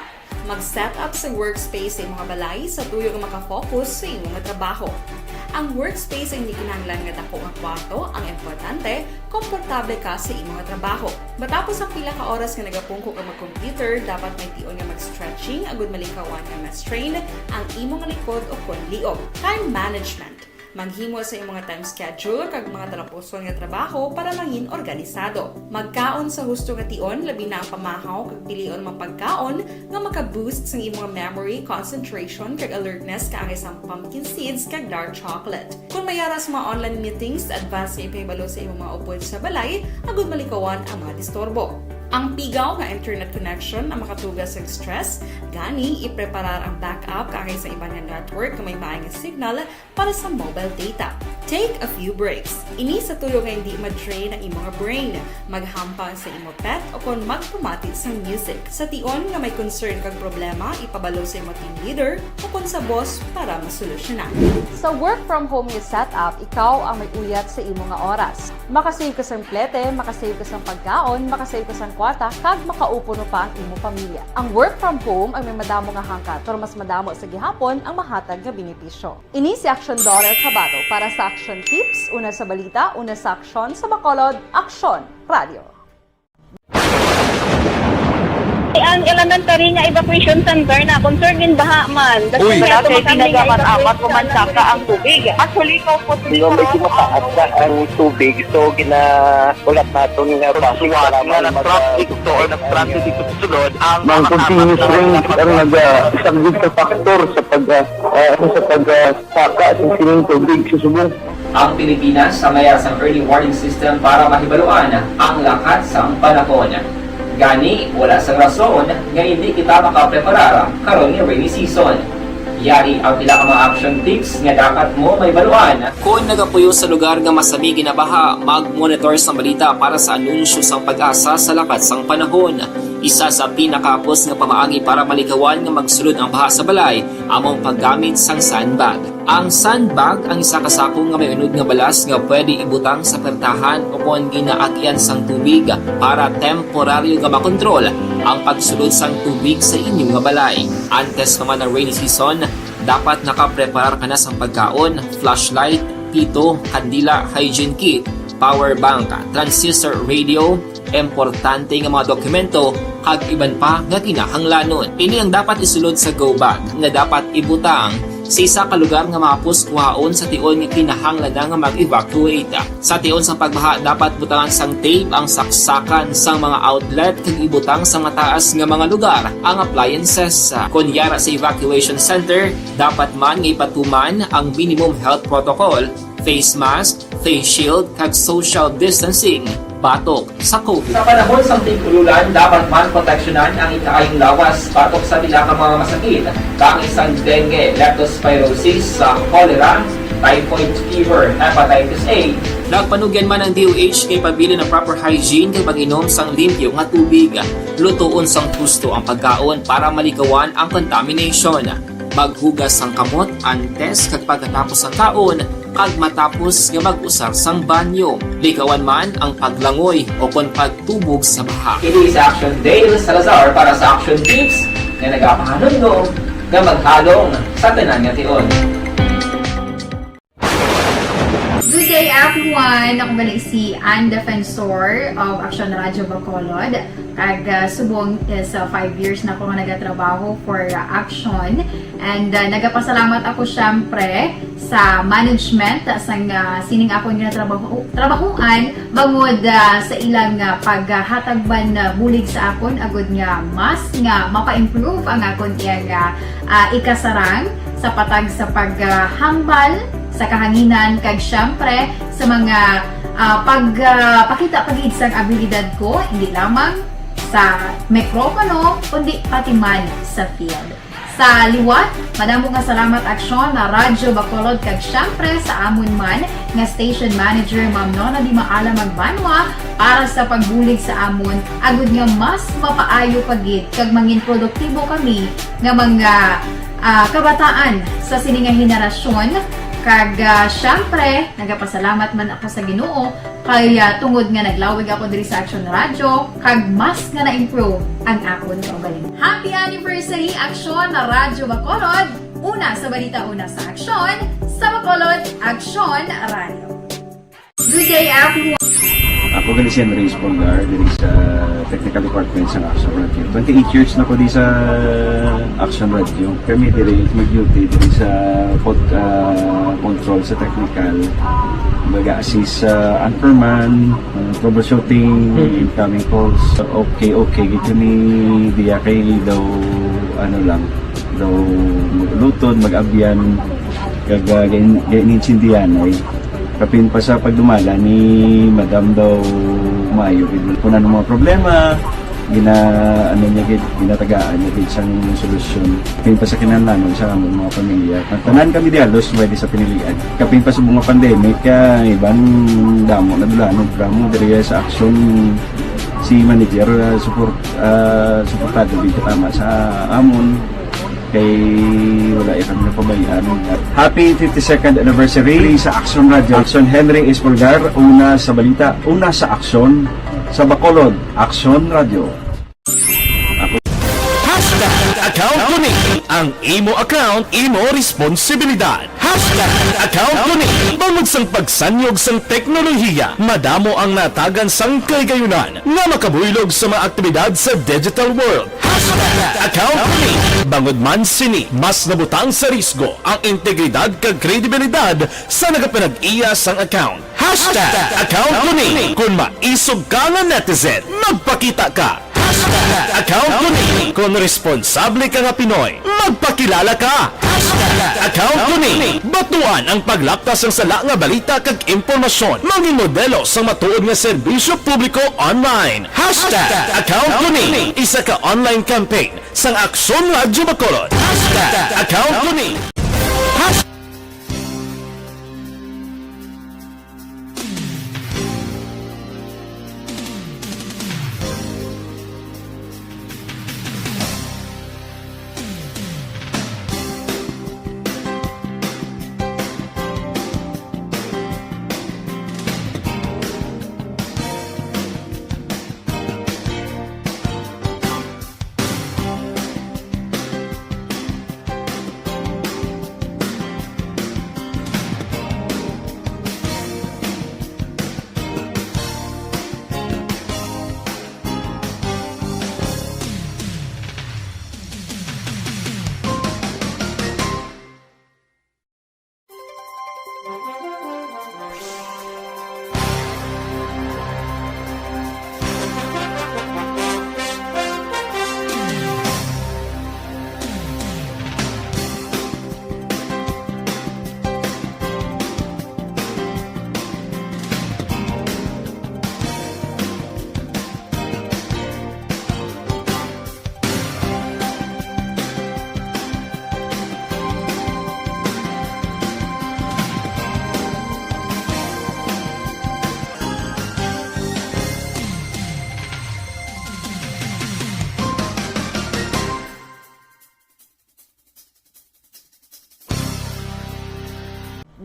mag-set up sa workspace sa imong balay sa tuyo nga makafocus sa imong nga trabaho. Ang workspace ay hindi kinahanglan nga dako nga kwarto, ang importante, komportable ka sa imong nga trabaho. Matapos ang pila ka oras nga nagapungko ka mag-computer, dapat may tion nga mag-stretching agud malikawan nga ma-strain ang imong likod o kon liog. Time management. Maghimo sa imong nga time schedule kag mga talapuson nga trabaho para mangin organisado. Magkaon sa husto nga tion, labi na ang pamahaw kag pilion mga pagkaon nga maka-boost sang imong memory, concentration, kag alertness, kaangay sang pumpkin seeds kag dark chocolate. Kung may ara sa mga online meetings, advance nga ipahibalo sa imong mga upod sa balay agud malikawan ang mga disturbo. Ang pigaw nga internet connection ang makatuga sa stress, gani ipreparar ang backup kaangay sa iban nga network nga may maay nga signal para sa mobile data. Take a few breaks. Ini sa tuyo nga hindi ma-drain ang imong brain. Maghampang sa imo pet o kon magpamati sang music. Sa tion nga may concern kag problema, ipabalo sa imo team leader o kon sa boss para masolusyonan. Sa work from home nga setup, ikaw ang may uyat sa imo nga oras. Makasave ka sang plete, makasave ka sang pagkaon, makasave ka sang kwarta, kag makaupod pa ang imo pamilya. Ang work from home ang may madamo nga hangkat, pero mas madamo sa gihapon ang mahatag nga benepisyo. Ini si Action Daughter Kabato para sa Action Tips, una sa balita, una sa aksyon, sa Bacolod, Aksyon Radio. Ang elementary nga evacuation center na concerned in baha man. Uy, Dapat wala kay kami nga tinaga man evacuation amat o man ang saka ang tubig. Actually, ikaw po, Di ba, medyo mataas na ang tubig, so ginaulat naton nga base Suwat para nga may mag- nag-traffic to or nag-transit dito sa sulod ang Mang amat-amat continuous na rain ang nagpapasok. Nagasaglit sa factor sa pag, ah, ah, sa pag, ah, saka sa sining tubig sa subong. Ang Pilipinas ang may sang early warning system para mahibaluan ang lakat sang panahon. Gani, wala sang rason nga hindi kita makapreparar karon nga rainy season. Yari ang pila ka mga action tips nga dapat mo mahibaluan. Kon nagapuyo sa lugar nga masami ginabaha, mag-monitor sang balita para sa anunsyo sang PAGASA sa lakat sang panahon. Isa sa pinakahapos nga pamaagi para malikawan nga magsulod ang baha sa balay amo ang paggamit sang sandbag. Ang sandbag ang isa ka sako nga may unod nga balas nga pwede ibutang sa pertahan o kon ginaagyan sang tubig para temporaryo nga makontrol ang pagsulod sang tubig sa inyo nga balay. Antes pa man ang rainy season, dapat nakapreparar ka na sang pagkaon, flashlight, pito, kandila, hygiene kit, power bank, transistor radio, importante nga mga dokumento, kag iban pa nga kinahanglanon. Ini ang dapat isulod sa go bag nga dapat ibutang sa isa ka lugar nga mahapos kuhaon sa tion nga kinahanglan na nga mag-evacuate. Sa tion sang pagbaha, dapat butangan sang tape ang saksakan sang mga outlet kag ibutang sa mataas nga mga lugar ang appliances. Kon yara sa evacuation center, dapat man nga ipatuman ang minimum health protocol, face mask, face shield, kag social distancing batok sa COVID. Sa panahon sang tig-ululan, dapat man proteksyonan ang ikaayong lawas batok sa pila ka mga masakit, kaangay sang dengue, leptospirosis, sa cholera, typhoid fever, hepatitis A. Nagpanugyan man ang D O H nga ipabilin ang proper hygiene kag pag-inom sang limpyo nga tubig. Lutoon sang husto ang pagkaon para malikawan ang contamination. Maghugas sang kamot antes kag pagkatapos sang kaon, kag matapos nga mag-usar sang banyo. Likawan man ang paglangoy o kon pagtubog sa baha. Ini si Action Dale Salazar para sa Action Tips nga nagapahanumdom nga maghalong sa tanan nga tion. Good day, everyone! Ako gali si Ann Defensor of Action Radio Bacolod. Kag, ah, subong is, ah, five years na ako nga nagatrabaho for, ah, Action. And, ah, nagapasalamat ako, syempre, sa management, ah, sang, ah, sining akon nga trabaho, trabahuan, bangod, ah, sa ilang, ah, paghatag man, ah, bulig sa akon, agud nga mas nga mapa-improve ang akon iyang, ah, ah, ikasarang sa patag sa paghambal sa kahanginan, kag, syempre, sa mga, ah, pag, ah, pakita pa gid sang abilidad ko, hindi lamang sa mikropono, kundi pati man sa field. Sa liwat, madamo nga salamat, Aksyon, na Radyo Bacolod, kag, syempre, sa amon man nga station manager, Ma'am Nona Di Maala Magbanwa, para sa pagbulig sa amon, agud nga mas mapaayo pa gid kag mangin produktibo kami nga mga, ah, kabataan sa sini nga henerasyon, Kag, ah, syempre, nagapasalamat man ako sa Ginoo kay, ah, tungod nga naglawig ako diri sa Action Radio, kag mas nga na-improve ang akon kaugalingon. Happy anniversary, Action Radio Bacolod! Una sa balita, una sa aksyon, sa Bacolod, Action Radio. Good day, everyone! Ako gali si Henry Espolgar, diri sa Technical Department sa Action Radio. Twenty-eight years na ko di sa Action Radio. Kami diri mag-duty diri sa pod-, ah, control sa technical. Mag-assist sa anchorman, ah, troubleshooting, Mm. incoming calls. Okay, okay, gid kami diya kay daw, ano lang, daw mag-ulutod, mag-abyan, kag, ah, gain-, gain-, gaintindihan ay. Kapin pa sa pagdumala ni Madam daw maayo gid. Kung ano mga problema, gina-, ano niya gid, ginatagaan niya gid sang solusyon. Kapin pa sa kinahanglanon sa among mga pamilya. Tanan kami di halos pwede sa pinilian. Kapin pa sa mga pandemic, ah, iban damo na dula, ano, drama diri sa aksyon si manager, ah, support, ah, suportado gid katama sa amon. Kay wala iya kami napabayaan. Happy fifty-second anniversary sa Action Radio. Action Henry Espolgar, una sa balita, una sa aksyon, sa Bacolod, Action Radio. Hashtag account ko ni. Ang imo account, imo responsibilidad. Hashtag account ko ni. Bangod sang pagsanyog sang teknolohiya, madamo ang natagan sang kaligayunan nga makabuylog sa mga aktibidad sa digital world. Hashtag account ko ni. Bangod man sini, mas nabutang sa risgo ang integridad kag kredibilidad sa nagapanag-iya sang account. Hashtag account ko ni. Kon maisog ka nga netizen, magpakita ka. Hashtag account ko ni. Kon responsable ka nga Pinoy, magpakilala ka. Hashtag account ko ni. Batuan ang paglaptas sang sala nga balita kag impormasyon. Mangin modelo sang matuod nga serbisyo publiko online. Hashtag account ko ni. Isa ka online campaign sang Aksyon Radyo Bacolod. Hashtag account ko ni. Hashtag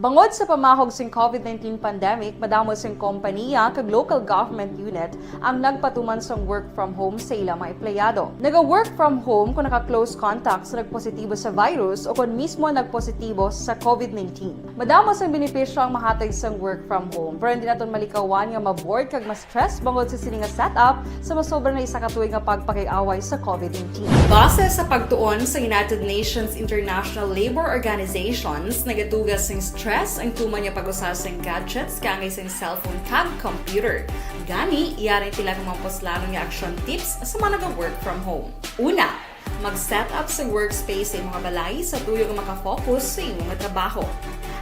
Bangod sa pamahog sing COVID nineteen pandemic, madamo sing kompaniya kag local government unit ang nagpatuman sang work from home sa ila mga empleyado. Naga-work from home kung naka-close contact sa nagpositibo sa virus o kon mismo nagpositibo sa COVID nineteen. Madamo sang benepisyo ang mahatag sang work from home, pero hindi naton malikawan nga ma-bored kag ma-stress bangod sa sini nga setup sa masobra na isa ka tuig nga pagpakig-away sa COVID nineteen. Base sa pagtuon sa United Nations International Labor Organizations, nagatuga sing stress ang tuman nga pag-usa sing gadgets kaangay sing cellphone kag computer. Gani, yari ang pila ka mga puslanon nga action tips sa mga naga-work from home. Una, mag-set up sa workspace sa imong balay sa tuyo nga maka-focus sa imo nga trabaho.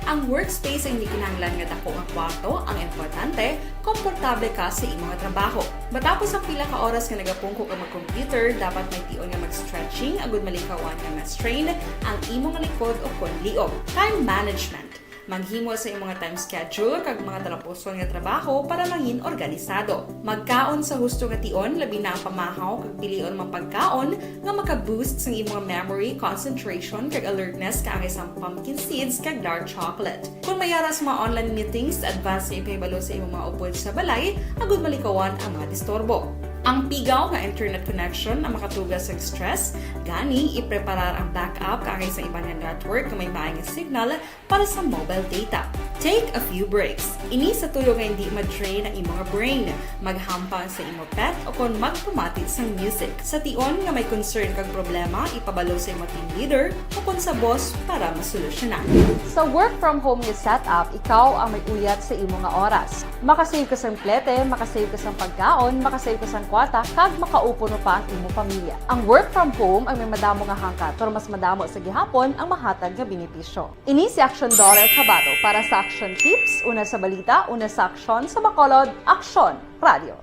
Ang workspace ay hindi kinahanglan nga dako nga kwarto, ang importante, komportable ka sa imo nga trabaho. Matapos ang pila ka oras nga nagapungko ka mag-computer, dapat may tion nga mag-stretching agud malikawan nga ma-strain ang imo nga likod o kon liog. Time management. Maghimo sa imong time schedule kag mga talapuson nga trabaho para mangin organisado. Magkaon sa husto nga tion, labi na ang pamahaw kag pilion mga pagkaon nga maka-boost sang imong memory, concentration, kag alertness kaangay sang pumpkin seeds kag dark chocolate. Kung may ara sa mga online meetings, advance nga ipahibalo sa imong mga upod sa balay agud malikawan ang mga disturbo. Ang pigaw nga internet connection ang makatuga sa stress, gani ipreparar ang backup kaangay sa iban nga network nga may maay nga signal para sa mobile data. Take a few breaks. Ini sa tuyo nga hindi ma-drain ang imong brain. Maghampang sa imo pet o kon magpamati sang music. Sa tion nga may concern kag problema, ipabalo sa imo team leader o kon sa boss para masolusyonan. Sa work from home nga setup, ikaw ang may uyat sa imo nga oras. Makasave ka sang plete, makasave ka sang pagkaon, makasave ka sang kwarta, kag makaupod pa ang imo pamilya. Ang work from home ang may madamo nga hangkat, pero mas madamo sa gihapon ang mahatag nga benepisyo. Ini si Action Daughter Kabato para sa Action Tips, una sa balita, una sa aksyon, sa Bacolod, Aksyon Radio.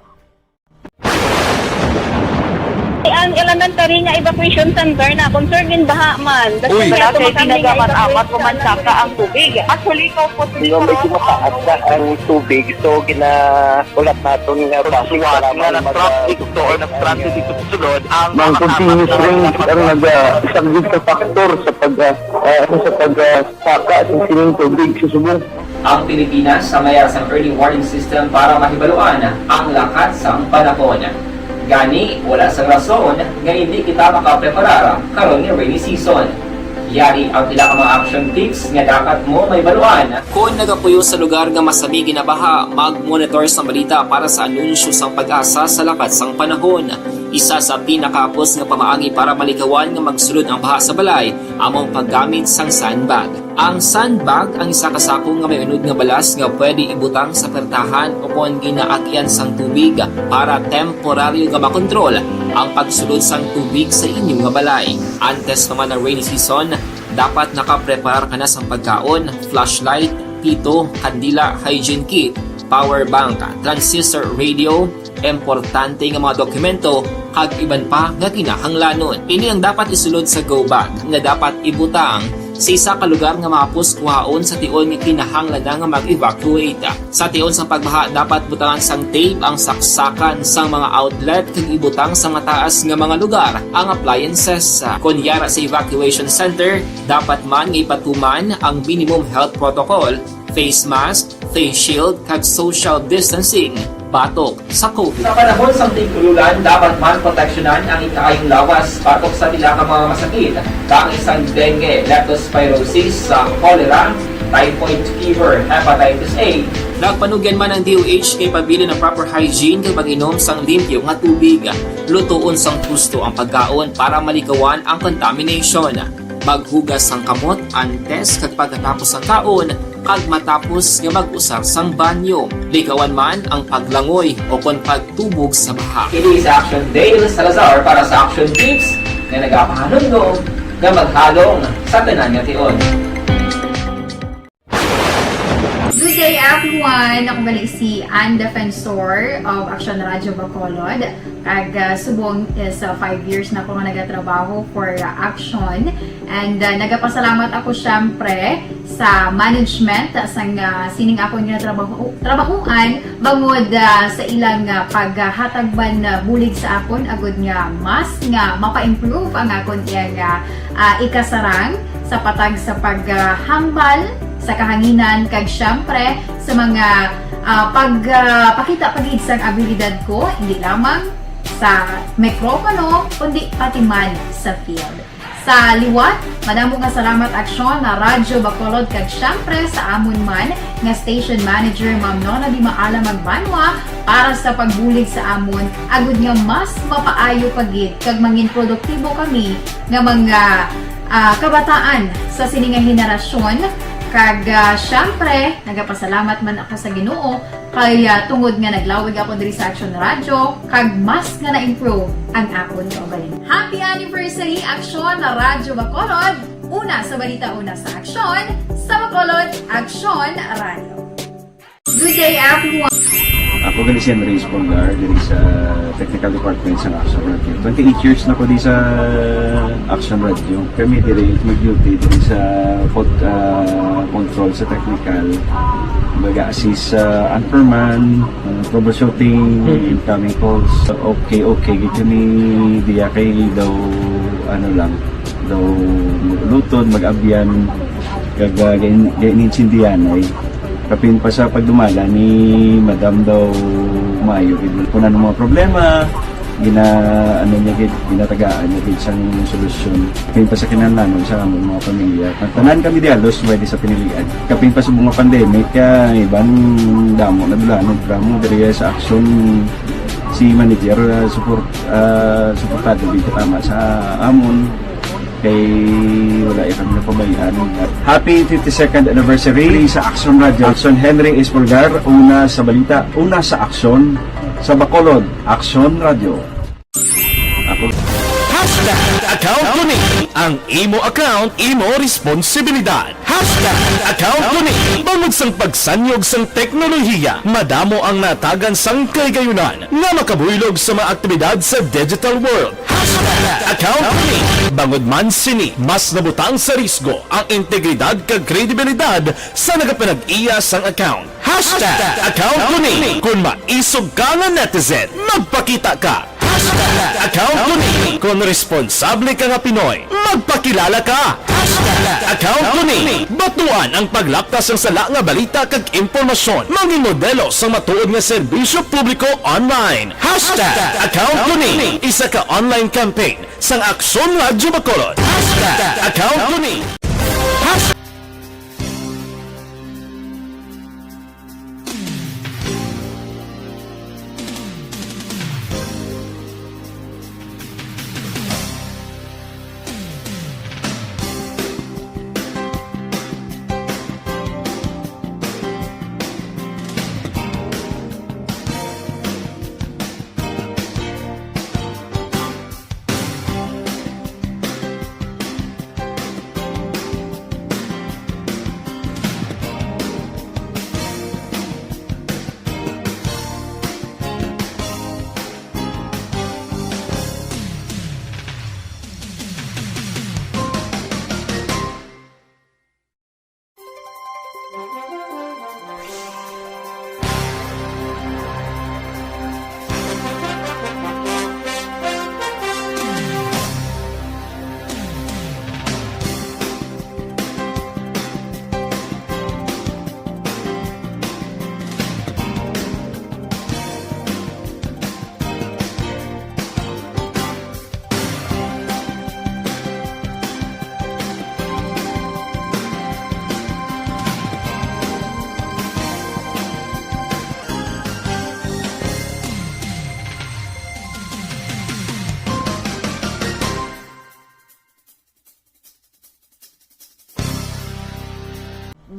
Ang elementary nga evacuation center na concern gin baha man. Uy. Wala kay pinagamat-amat ko man saka ang tubig. Actually, ko po. Di ba, medyo mataas na ang tubig, so ginaulat nato nga traffic para nga mag- nag-traffic to or nag-transit dito sa sulod ang mga continuous rain ang nag-, ah, isang good factor sa pag, ah, ah, sa pag, ah, saka sa sining tubig sa subong. Ang Pilipinas sa mayar sang early warning system para mahibaluan ang lakat sang panahon. Gani, wala sang rason nga hindi kita makapreparar karon nga rainy season. Yari ang pila ka mga action tips nga dapat mo mahibaluan. Kon nagapuyo sa lugar nga masami ginabaha, mag-monitor sa balita para sa anunsyo sang PAGASA sa lakat sang panahon. Isa sa pinakahapos nga pamaagi para malikawan nga magsulod ang baha sa balay amo ang paggamit sang sandbag. Ang sandbag ang isa ka sako nga may unod nga balas nga pwede ibutang sa pertahan o kon ginaagian sang tubig para temporaryo nga makontrol ang pagsulod sang tubig sa inyo nga balay. Antes pa man ang rainy season, dapat nakapreparar ka na sang pagkaon, flashlight, pito, kandila, hygiene kit, power bank, transistor radio, importante nga mga dokumento, kag iban pa nga kinahanglanon. Ini ang dapat isulod sa go bag nga dapat ibutang sa isa ka lugar nga mahapos kuhaon sa tion nga kinahanglan na nga mag-evacuate. Sa tion sang pagbaha, dapat butangan sang tape ang saksakan sang mga outlet kag ibutang sa mataas nga mga lugar ang appliances. Kon yara sa evacuation center, dapat man nga ipatuman ang minimum health protocol, face mask, face shield, kag social distancing batok sa COVID. Sa panahon sang tig-ululan, dapat man proteksyonan ang ikaayong lawas batok sa pila ka mga masakit, kaangay sang dengue, leptospirosis, sa cholera, typhoid fever, hepatitis A. Nagpanugyan man ang D O H nga ipabilin ang proper hygiene kag pag-inom sang limpyo nga tubig. Lutoon sang husto ang pagkaon para malikawan ang contamination. Maghugas sang kamot antes kag pagkatapos sang kaon, kag matapos nga mag-usar sang banyo. Likawan man ang paglangoy o kon pagtubog sa baha. Ini si Action Dale Salazar para sa Action Tips nga nagapahanumdom nga maghalong sa tanan nga tion. Good day, everyone! Ako gali si Ann Defensor of Action Radio Bacolod. Kag, ah, subong is, ah, five years na ko nga nagatrabaho for, ah, Action. And, ah, nagapasalamat ako, syempre, sa management sang, ah, sining akon nga trabaho, trabahoan bangod, ah, sa ilang, ah, paghatag man, ah, bulig sa akon agud nga mas nga mapa-improve ang akon iyang, ah, ah, ikasarang sa patag sa paghambal sa kahanginan kag, syempre, sa mga, ah, pag, ah, pakita pa gid sang abilidad ko, hindi lamang sa mikropono, kundi pati man sa field. Sa liwat, madamo nga salamat, Aksyon, na Radyo Bacolod, kag syempre sa amon man nga station manager, Ma'am Nona Di Maala Magbanwa, para sa pagbulig sa amon, agud nga mas mapaayo pa gid kag mangin produktibo kami nga mga, ah, kabataan sa sini nga henerasyon. Kag, ah, syempre, nagapasalamat man ako sa Ginoo kay, ah, tungod nga naglawig ako diri sa Action Radio, kag mas nga na-improve ang akon kaugalingon. Happy anniversary, Action Radyo Bacolod! Una sa balita, una sa aksyon, sa Bacolod, Action Radio. Good day, everyone! Ako gali si Andres Polgar, diri sa Technical Department sa Action Radio. Twenty-eight years na ko di sa Action Radio. Kami diri mag-duty diri sa pod-, ah, control sa technical. Mag-assist sa anchorman, ah, troubleshooting, incoming calls. Okay, okay. Gid kami diya kay daw, ano lang, daw mag-ulutod, mag-abyan, kag, ah, gain-, gain-, intindihan ay. Kapin pa sa pagdumala ni Madam daw maayo gid. Kung ano mga problema, gina-, ano niya gid, ginatagaan niya gid sang solusyon. Kapin pa sa kinahanglanon sa among mga pamilya. Tanan kami diya, halos pwede sa pinilian. Kapin pa sa mga pandemic, kaya iban damo na dula, no, drama diri sa action si manager, ah, support, ah, suportado gid tama sa amon. Kay wala ya kami napabayaan. Happy fifty-second anniversary sa Action Radio. Action Henry Espolgar, una sa balita, una sa aksyon, sa Bacolod, Action Radio. Ako. Hashtag account ko ni. Ang imo account, imo responsibilidad. Hashtag account ko ni. Bangod sang pagsanyog sang teknolohiya, madamo ang natagan sang kahigayonan nga makabuylog sa mga aktibidad sa digital world. Hashtag account ko ni. Bangod man sini, mas nabutang sa risgo ang integridad kag kredibilidad sa nagapanag-iya sang account. Hashtag account ko ni. Kung maisog ka nga netizen, magpakita ka. Hashtag account ko ni. Kung responsable ka nga Pinoy, magpakilala ka. Hashtag account ko ni. Batuan ang paglapkas sang sala nga balita kag impormasyon. Mangin modelo sang matuod nga serbisyo publiko online. Hashtag account ko ni. Isa ka online campaign sang Aksyon Radyo Bacolod. Hashtag account ko ni. Hashtag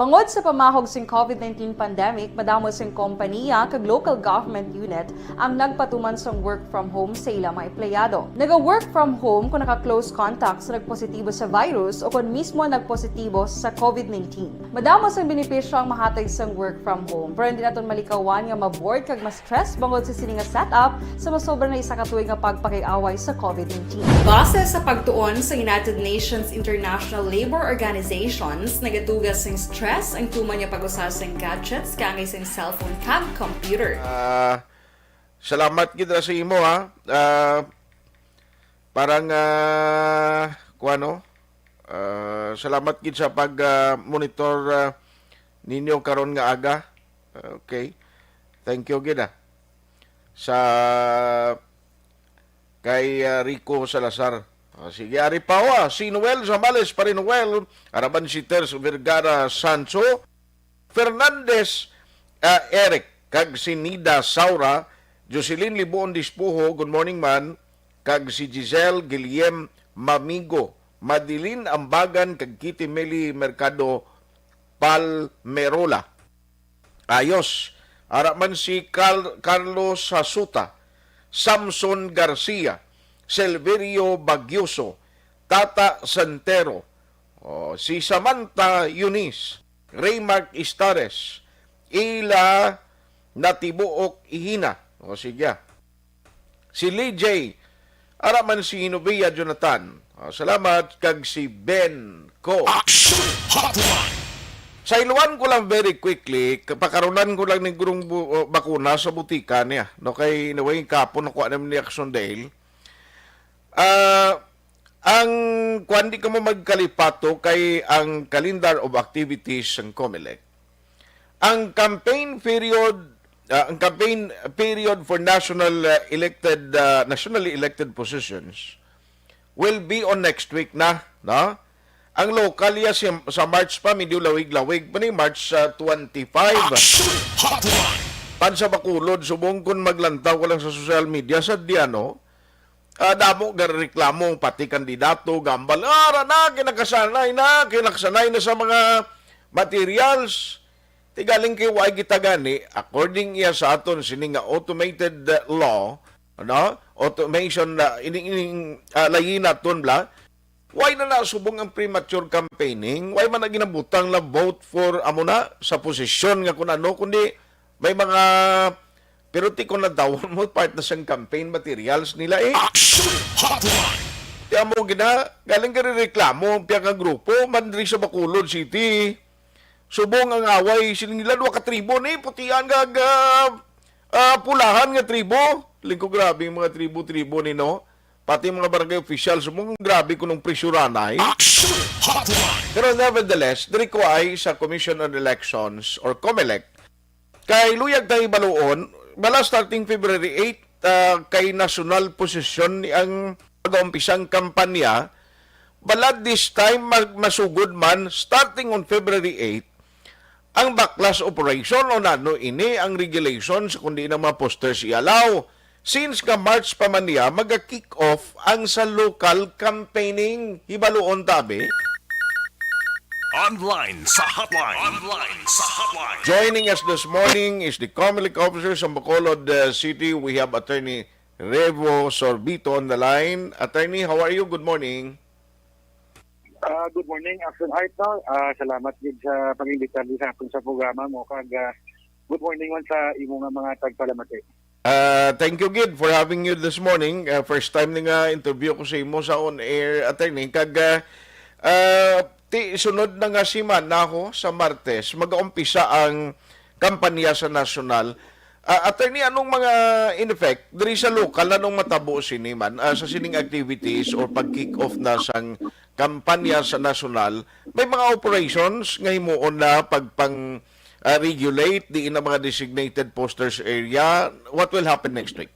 Bangod sa pamahog sing COVID nineteen pandemic, madamo sing kompaniya kag local government unit ang nagpatuman sang work from home sa ila mga empleyado. Naga-work from home kon naka-close contact sa nagpositibo sa virus o kon mismo nagpositibo sa COVID nineteen. Madamo sang benepisyo ang mahatag sang work from home, pero hindi naton malikawan nga ma-bored kag ma-stress bangod sa sini nga setup sa masobra na isa ka tuig nga pagpakig-away sa COVID nineteen. Base sa pagtuon sa United Nations International Labour Organizations, nagaduga sing stress ang tuman nga pag-usa sing gadgets kaangay sing cellphone kag computer. Ah, salamat gid ra sa imo, ha. Ah, parang, ah, kuwano? Ah, salamat gid sa pag, ah, monitor, ah, ninyo karon nga aga. Okay. Thank you gid, ah. Sa kay, ah, Rico Salazar. Ah, sige, ari pa, ah, si Noel Zambales, Pare Noel, araman si Ters Vergara Sancho, Fernandez, ah, Eric, kag si Nida Saura, Jocelyn Libuon Dispuho, good morning, man, kag si Giselle Guillem Mamigo, Madeline Ambagan, kag Kitty Meli Mercado Palmerola. Ayos. Ara man si Carl-, Carlos Hasuta, Samson Garcia, Silverio Bagyoso, Tata Santero, oh, si Samantha Eunice, Raymark Istares, ila natibuok ihina. O, sige. Si Lee J, ara man si Novia Jonathan. Ah, salamat kag si Ben ko. Action Hotline! Sa iluan ko lang very quickly, kapakarunan ko lang ni Gurong bu-, uh, bakuna sa butika niya. No, kay in a way, kapon nakuha naman ni Action Dale. Ah, ang kuwan, di ka mo magkalipato kay ang calendar of activities sang Comelec. Ang campaign period, ah, ang campaign period for national, ah, elected, ah, nationally elected positions will be on next week na, no? Ang local ya si, sa March pa, medyo lawig-lawig pa ni March, ah, twenty-five. Action Hotline! Pan sa Bacolod, subong kun maglantaw ka lang sa social media, sa diano, ah, damo gareklamo, pati kandidato, gambal, "Ah, ara na, kinakasanay na, kinakasanay na sa mga materials." Ti galing kay wala kita gani, according iya sa aton sini nga automated, uh, law, ano? Automation na ining, ining, ah, layi naton bla. Why na nasubong ang premature campaigning? Why man na ginabutang na vote for amo na sa posisyon nga kun ano, kundi may mga, pero ti kung nadawon mo, part na sang campaign materials nila eh. Action Hotline! Ti amo gina, galing ka reklamo ang piyang grupo, man diri sa Bacolod City. Subong ang away, siling nila, duha ka tribo ni, putian nga, ah, ah, pulahan nga tribo. Lingko, grabe yung mga tribo-tribo ni, no? Pati mga barangay official, subong grabe kunong presyuranay. Action Hotline! Pero nevertheless, diri ko ay sa Commission on Elections or Comelec, kay luyag tayo baluon, bala starting February eight, ah, kay national posisyon ni ang pag-umpisang kampanya, bala this time mag-, masugod man, starting on February eight, ang baklas operation o nano ini ang regulations, kundi ng mga posters i-allow. Since nga March pa man niya, maga-kick off ang sa local campaigning. Hibaluon tabi. Online sa hotline. Online sa hotline. Joining us this morning is the Comelec officer sa Bacolod, uh, City. We have Attorney Revo Sorbito on the line. Attorney, how are you? Good morning. Ah, good morning, Action Art, no? Ah, salamat gid sa pag-imbita sa akon sa programa mo, kag, ah, good morning man sa imo nga mga tagpalamati. Ah, thank you gid for having you this morning. Ah, first time ni nga interview ko sa imo sa on air, attorney. Kag, ah, ah, ti sunod na nga semana ho, sa Martes, mag-umpisa ang kampanya sa nasyonal. Ah, attorney, anong mga, in effect, diri sa lokal, anong matabo sini man, ah, sa sining activities or pag-kick off na sang kampanya sa nasyonal? May mga operations nga himuon na pagpang, ah, regulate diin ang mga designated posters area? What will happen next week?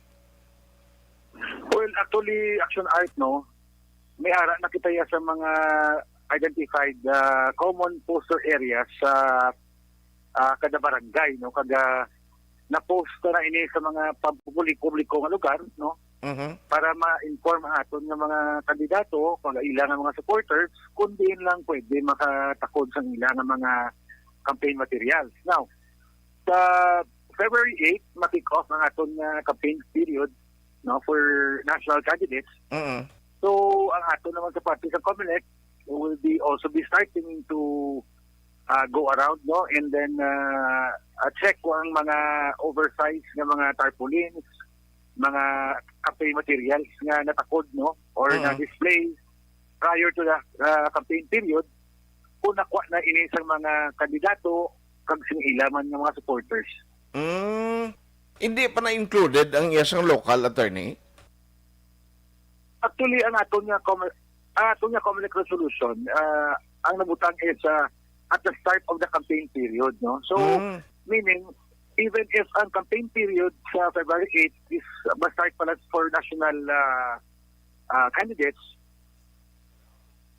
Well, actually, Action Art, no, may ara na kita ya sa mga identified, ah, common poster areas sa, ah, kada barangay, no, kada na-post na ini sa mga pampubliko-publiko nga lugar, no, Mhm. para ma-inform ang aton nga mga kandidato, kag ila nga mga supporters, kung diin lang pwede makatakod sa ila nga mga campaign materials. Now, sa February eight, ma-kick off ang aton nga campaign period, no, for national candidates. Mm. So, ang ato naman sa parte sa Comelec will be also be starting to, ah, go around, no, and then, ah, ah, check kung ang mga oversized nga mga tarpaulins, mga campaign materials nga natakod, no, or Mm. na-display prior to the, ah, campaign period, kung nakuha na ini sa mga kandidato kag sing ila man nga mga supporters. Mm. Hindi pa na-included ang iya sang local, attorney? Actually, ang aton nga com-, ang aton nga Comelec resolution, ah, ang nabutang is, ah, at the start of the campaign period, no? So, Mm. meaning, even if ang campaign period sa February eight is ma-start pala for national, ah, ah, candidates,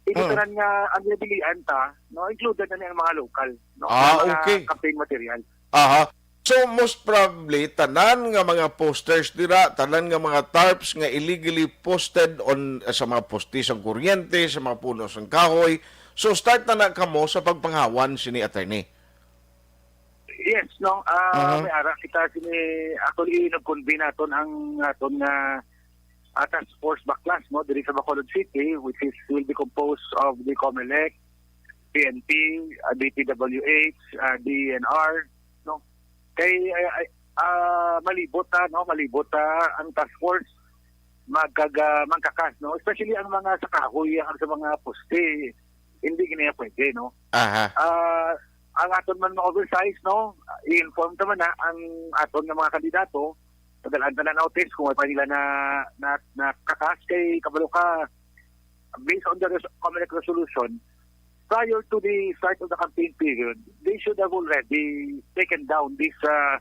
ito Mm. tanan nga ang ginabilian ta, no, included na ni ang mga local, no, Ah, nga mga okay. campaign material. Aha. So, most probably, tanan nga mga posters dira, tanan nga mga tarps nga illegally posted on, sa mga poste sang kuryente, sa mga puno sang kahoy. So, start na na kamo sa pagpanghawan sini, attorney? Yes, no. Ah, Aha. may ara kita sini, actually, nag-convene naton ang aton nga, ah, task force baklas, no, diri sa Bacolod City, which is, will be composed of the Comelec, P N P, ah, D P W H, ah, D E N R, no. Kay, ah, ah, ah, malibot ta, no, malibot ta ang task force. magkaga-, mangkakas, no? Especially ang mga sa kahoy, ang sa mga poste, hindi gani pwede, no? Aha. Ah, ang aton man mga oversize, no? I-inform ta man na ang aton nga mga kandidato, padal-an ta na notice kung may pa nila na, na, nakakas kay kabalo ka, based on the res-, COMELEC resolution, prior to the start of the campaign period, they should have already taken down these, uh,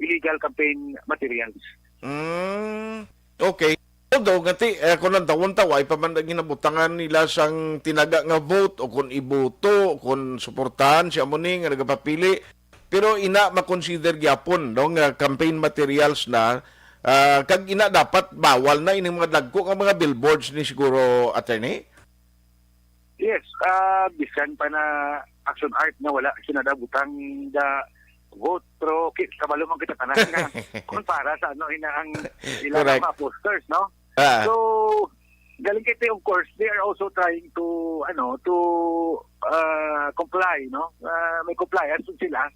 illegal campaign materials. Mm, okay. Although, ngati, eh, kung ang tawon-tawa, ay pa man ang ginabutangan nila sang tinaga nga vote, o kung iboto, o kung suportahan si amo ni nga nagapapili. Pero ina, makonsider gyapon, no, nga campaign materials na, ah, kag ina dapat bawal na ining mga dagko nga mga billboards ni siguro, attorney? Yes, ah, bisan pa na Action Art nga wala sila nabutang da vote, pero ki-, kabalo man kita tanan nga kung para sa ano ina ang ilang Correct. mga posters, no? Ah. So, galing kay, of course, they are also trying to, ano, to, ah, comply, no? Ah, may compliance sila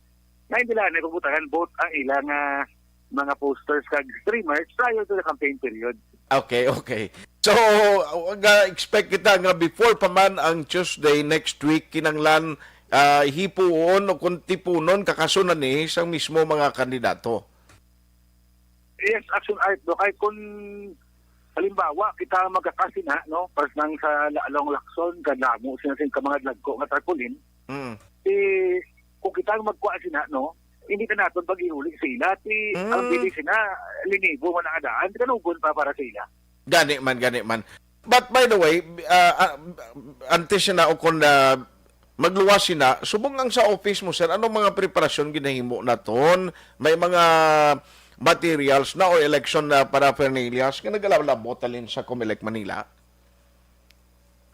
na hindi lang nagbubutangan vote ang ilang, ah, mga posters kag streamers prior to the campaign period. Okay, okay. So, ga-expect kita nga before pa man ang Tuesday next week, kinanglan, ah, hipuon o kung tipunon, kakaso na ni sang mismo mga kandidato. Yes, Action Art, no? Kay kung halimbawa, kita magkakasina, no? Pas nang sa la-, along Lacson, kadamo sila sing ka mga dagko nga tarpaulin. Mm. Eh, kung kita ang magkuha sina, no? Hindi na naton pag-iuli sila. Ti, Mm. ang bili sina, linibo man ang adaan. Kanugon pa para sa ila. Gani man, gani man. But by the way, ah, ah, antes na o kung, ah, magluwas sina, subong ang sa office mo, sir, anong mga preparasyon ginahimo naton? May mga materials na o election na paraphernalia nga nagalabot halin sa Comelec Manila?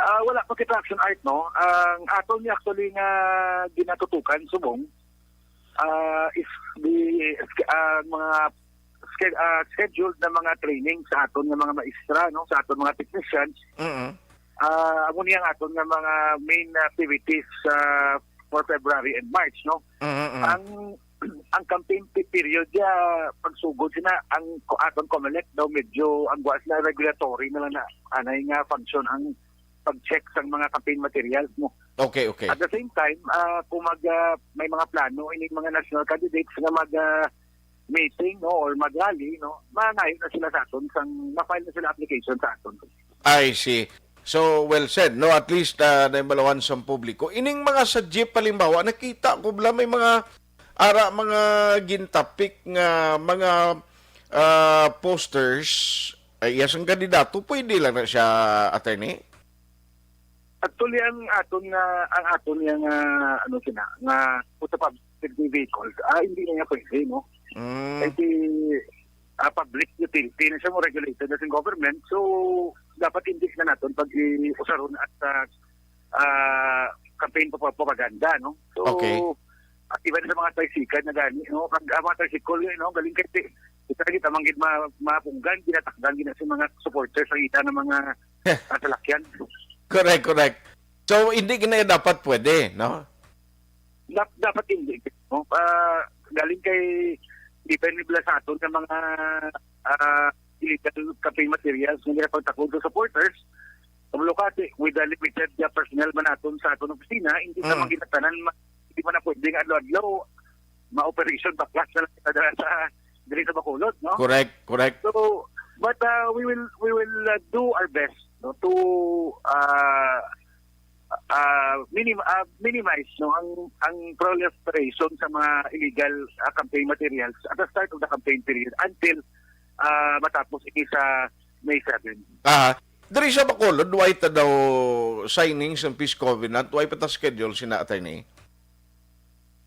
Ah, wala pa kita, Action Art, no? Ang aton ni actually nga ginatutukan subong, ah, is the, ah, mga ske-, ah, scheduled na mga training sa aton nga mga maestra, no, sa aton mga technicians. Mm. Ah, amo ni ang aton nga mga main activities, ah, for February and March, no. Mm, mm. Ang, ang campaign pe-, period ya, pagsugod sina ang ko-, aton Comelec daw medyo ang guwa sila regulatory na lang na anay nga function ang pag-check sang mga campaign materials mo. Okay, okay. At the same time, ah, kung mag, ah, may mga plano ining mga national candidates nga mag, ah, meeting, no, or mag-rally, no, mangayo na sila sa aton sang ma-file na sila application sa aton. I see. So, well said, no? At least, ah, nahimbalawan sa publiko. Ining mga sa jeep, halimbawa, nakita ko bala may mga ara, mga gintapik nga mga, ah, posters, ay, iya sang kandidato, pwede lang na siya, attorney? Actually, ang aton nga, ang aton nga, nga, ano sina, nga kung sa public safety vehicles, ah, hindi na niya pwede, no? Mm. Kasi, ah, public utility na siya, mo regulated na sa government, so dapat hindi na naton pag-iusaron at, ah, ah, campaign pa, propaganda, no? So, Okay. ah, iba na sa mga tricycle na gani, no? Pag, ah, mga tricycle, yun, no? Galing kay ti-, kita, kita man gid ma-, mapunggan, ginatakdan gid na sa mga supporters ang ita ng mga, ah, salakyan. Correct, correct. So, hindi na dapat pwede, no? Dap-, dapat hindi, no? Ah, galing kay depende bala sa aton nga mga, ah, illegal campaign materials nga ginapagtakod sa supporters. Kabalo ka, ti, with the limited, uh, personnel man naton sa aton opisina, hindi Mm. naman ginatanan ma-, hindi man na pwede nga adlaw-adlaw ma-operation, baklas na lang kita dala sa, diri sa Bacolod, no? Correct, correct. So, but, uh, we will, we will, uh, do our best, no, to, uh, uh, minim-, uh, minimize, no, ang, ang proliferation sa mga illegal, uh, campaign materials at the start of the campaign period until, uh, matapos ini sa May seven. Ah, diri sa Bacolod, way ta daw signing sa peace covenant, way pa ta schedule sina, attorney?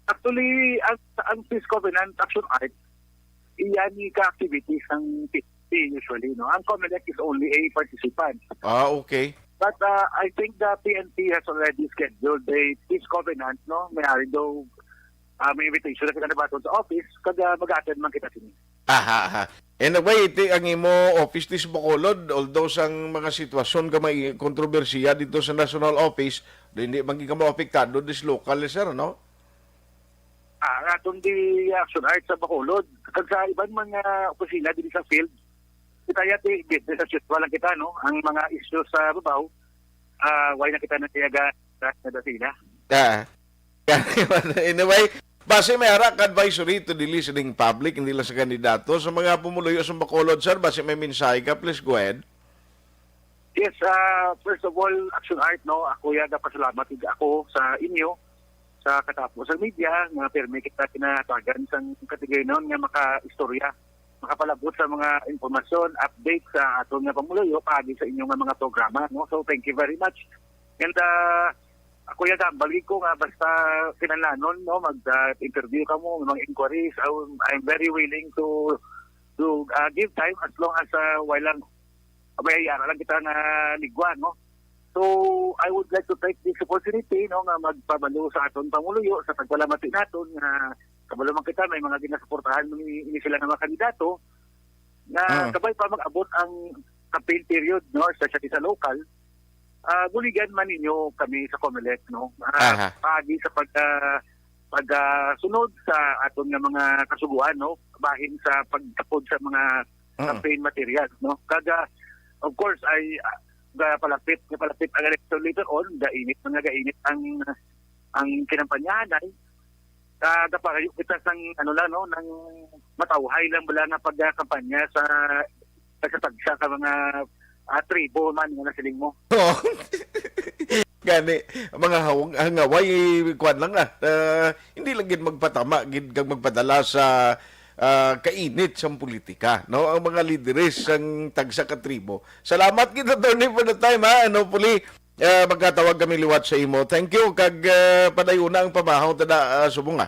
Actually, ang, ang peace covenant, Action Art, iya ni ka activities ng P N P usually, no? Ang Comelec is only a participant. Ah, okay. But, uh, I think the P N P has already scheduled a peace covenant, no? May ari daw, uh, may invitation na sila nabaton sa office, kag, uh, mag-attend man kita sini. Aha, aha. In a way, iti ang imo office ti sa Bacolod, although sang mga sitwasyon ka may kontrobersiya dito sa national office, di, hindi man gid ka maapektado dis local, sir, no? Ah, ang aton di Action Art sa Bacolod, kag sa iban mga opisina diri sa field, Kita yati, business as usual lang kita, no? Ang mga issues sa babaw, ah, why na kita nagtiyaga sa Medicina? Ah. Anyway, basi may ara ka advisory to the listening public, hindi lang sa kandidato, sa mga pumuluyo sa Bacolod, sir, basi may mensahe ka, please go ahead. Yes, ah, first of all, Action Art, no, ako ya gapasalamat gid ako sa inyo, sa katapo sa media, nga pirmi kita kinatagan sang katigayon nga makaistorya, makapalabot sa mga impormasyon, update sa aton nga pamuluyo paagi sa inyo nga mga programa, no. So, thank you very much. And, ah, ako ya gambal gid ko nga basta kinahanglanon, no, mag, ah, interview kamo, mga inquiries. I, I'm very willing to to, ah, give time as long as, ah, wala lang, may ara lang kita nga ligwa, no? So, I would like to take this opportunity, no, nga magpabalo sa aton pamuluyo, sa pagpalamati naton nga kabalo man kita, may mga ginasuportahan man ni, ni sila nga mga kandidato, nga Ah. kabay pa mag-abot ang campaign period, no, especially sa local. Ah, buligan man ninyo kami sa Comelec, no? Ah, Aha. paagi sa pagka-, pagkasunod sa aton nga mga kasuguan, no? Bahin sa pagtapod sa mga Mm. campaign materials, no? Kaga, of course, ay, ah, ga-, palapit, nga palapit ang election later on, gainit na nga gainit ang, ang kinampanyahan ay, ah, gapalayo kita sang, ano lang, no, nang matawhay lang bala nga pagkampanya sa, sa tagsa ka mga, ah, tribo man nga nasiling mo. Oo. Gani, mga hawang, hangaway, kuwan lang na. Ah, hindi lang gid magpatama, gid kag magpadala sa, ah, kainit sang politika, no? Ang mga lideres sang tagsa ka tribo. Salamat gid, attorney, for the time, ha? And hopefully, ah, magkatawag kami liwat sa imo. Thank you, kag, ah, padayuna ang pamahaw, tada, ah, subong, ha?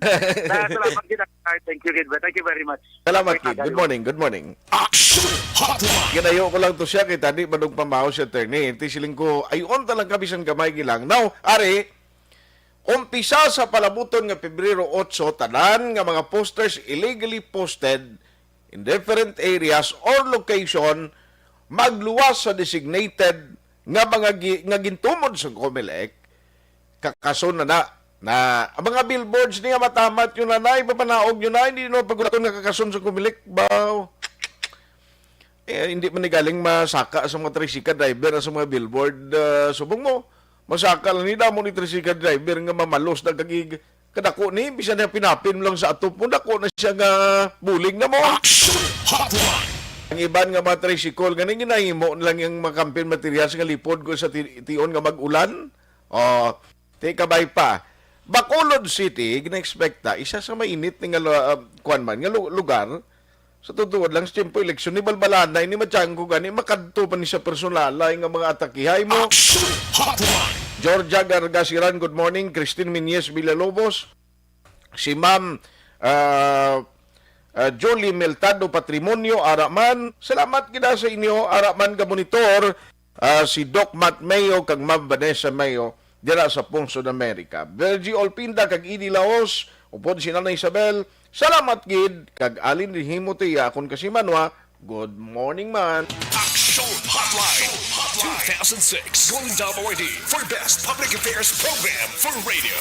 Ah, salamat gid, ah, thank you gid. Thank you very much. Salamat Okay, gid. Good Tagayo. morning, good morning. Action Hotline. Ginayo ko lang to siya kay tani manong pamahaw si attorney. Ti siling ko, ay, unta lang ka bisan gamay gilang. Now, ari, umpisa sa palabuton nga Pebrero otso, tanan nga mga posters illegally posted in different areas or location magluwas sa designated nga mga gi-, nga gintumod sa Comelec, kakason na na. Na, ang mga billboards niya matamat yun na, na, ipapanaog yun na, hindi na pagulaton nga kakason sa Comelec, baw. Eh, hindi man ni galing masaka sa mga tricycle driver sa mga billboard, ah, subong mo. Masaka lang ni damo ni tricycle driver nga mamalos na kagig-, kadako ni, bisan na pinapin mo lang sa atop mo, dako na siya nga buling na mo. Action Hotline. Ang iban nga mga tricycle, ganing ginahimo lang yung mga camping materials nga lipod ko sa ti-, tion nga mag-ulan. Oh, ti kabay pa. Bacolod City, gina-expecta, isa sa mainit nga lu-, ah, kuwan man, nga lu-, lugar. Sa totoo lang, sa tiyempo eleksyon, ni balbalanay, ni matyangko gani, makadto pa ni sa personalay nga mga atakihay mo. Action Hotline. Georgia Gargasiran, good morning. Christine Minyes Villalobos, si Ma'am, ah, ah, Jolie Meltado Patrimonio, ara man. Salamat gid sa inyo, ara man ga monitor, ah, si Doc Matt Mayo kag Ma'am Vanessa Mayo dira sa Pungsod America. Virgie Olpinda kag Edie Laos, upod si Nanay Isabel, salamat gid, kag Alin Himotea, akon kasimanwa, good morning man. Action Hotline two thousand six Golden Dove Awardee for Best Public Affairs Program for Radio.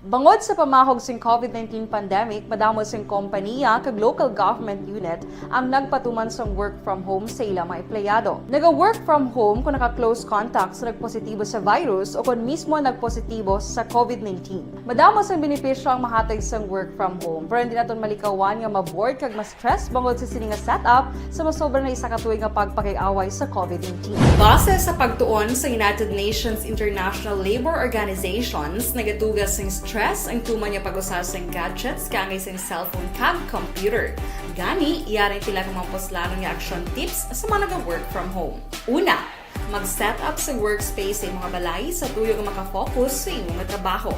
Bangod sa pamahog sing COVID nineteen pandemic, madamo sing kompaniya kag local government unit ang nagpatuman sang work from home sa ila mga empleyado. Naga-work from home kung naka-close contact sa nagpositibo sa virus o kon mismo nagpositibo sa COVID nineteen. Madamo sang benepisyo ang mahatag sang work from home, pero hindi naton malikawan nga ma-bored kag ma-stress bangod sa sini nga setup sa masobra na isa ka tuig nga pagpakig-away sa COVID nineteen. Base sa pagtuon sa United Nations International Labour Organizations, nagatuga sing stress ang tuman nga pag-usa sing gadgets kaangay sing cellphone kag computer. Gani, yari ang pila ka mga puslanon nga action tips sa mga naga-work from home. Una, mag-set up sa workspace sa imong balay sa tuyo nga makafocus sa imong trabaho.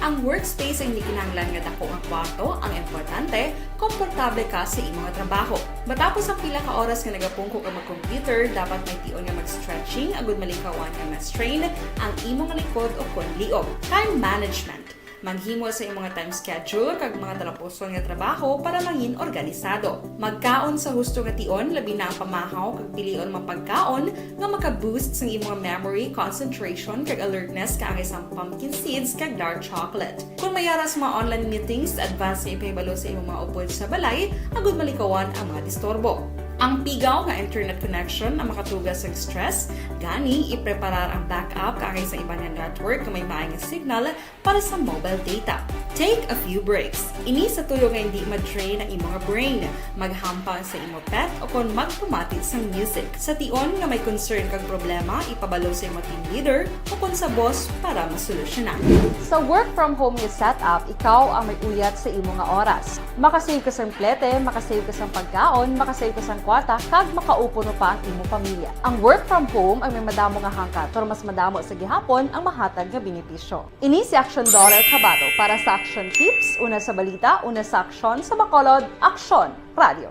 Ang workspace ay hindi kinahanglan nga dako nga kwarto, ang importante, komportable ka sa imong trabaho. Matapos ang pila ka oras nga nagapungko ka mag-computer, dapat may tion nga mag-stretching agud malikawan nga ma-strain ang imong likod o kon liog. Time management. Maghimo sa imong time schedule kag mga talapuson nga trabaho para mangin organisado. Magkaon sa husto nga tion, labi na ang pamahaw kag pilion mga pagkaon nga maka-boost sang imong memory, concentration, kag alertness kaangay sang pumpkin seeds kag dark chocolate. Kung may ara sa mga online meetings, advance nga ipahibalo sa imong mga upod sa balay agud malikawan ang mga disturbo. Ang pigaw nga internet connection ang makatuga sa stress, gani ipreparar ang backup kaangay sa iban nga network nga may maayong signal para sa mobile data. Take a few breaks. Ini sa tuyo nga hindi ma-drain ang imong brain. Maghampang sa imo pet o kon magpamati sang music. Sa tion nga may concern kag problema, ipabalo sa imo team leader o kon sa boss para masolusyonan. Sa work from home nga setup, ikaw ang may uyat sa imo nga oras. Makasave ka sang plete, makasave ka sang pagkaon, makasave ka sang kwarta, kag makaupuno pa ang imo pamilya. Ang work from home ang may madamo nga hangkat, pero mas madamo sa gihapon ang mahatag nga benepisyo. Ini si Action Dollar Kabato para sa Action Tips, una sa balita, una sa aksyon, sa Bacolod, Aksyon Radio.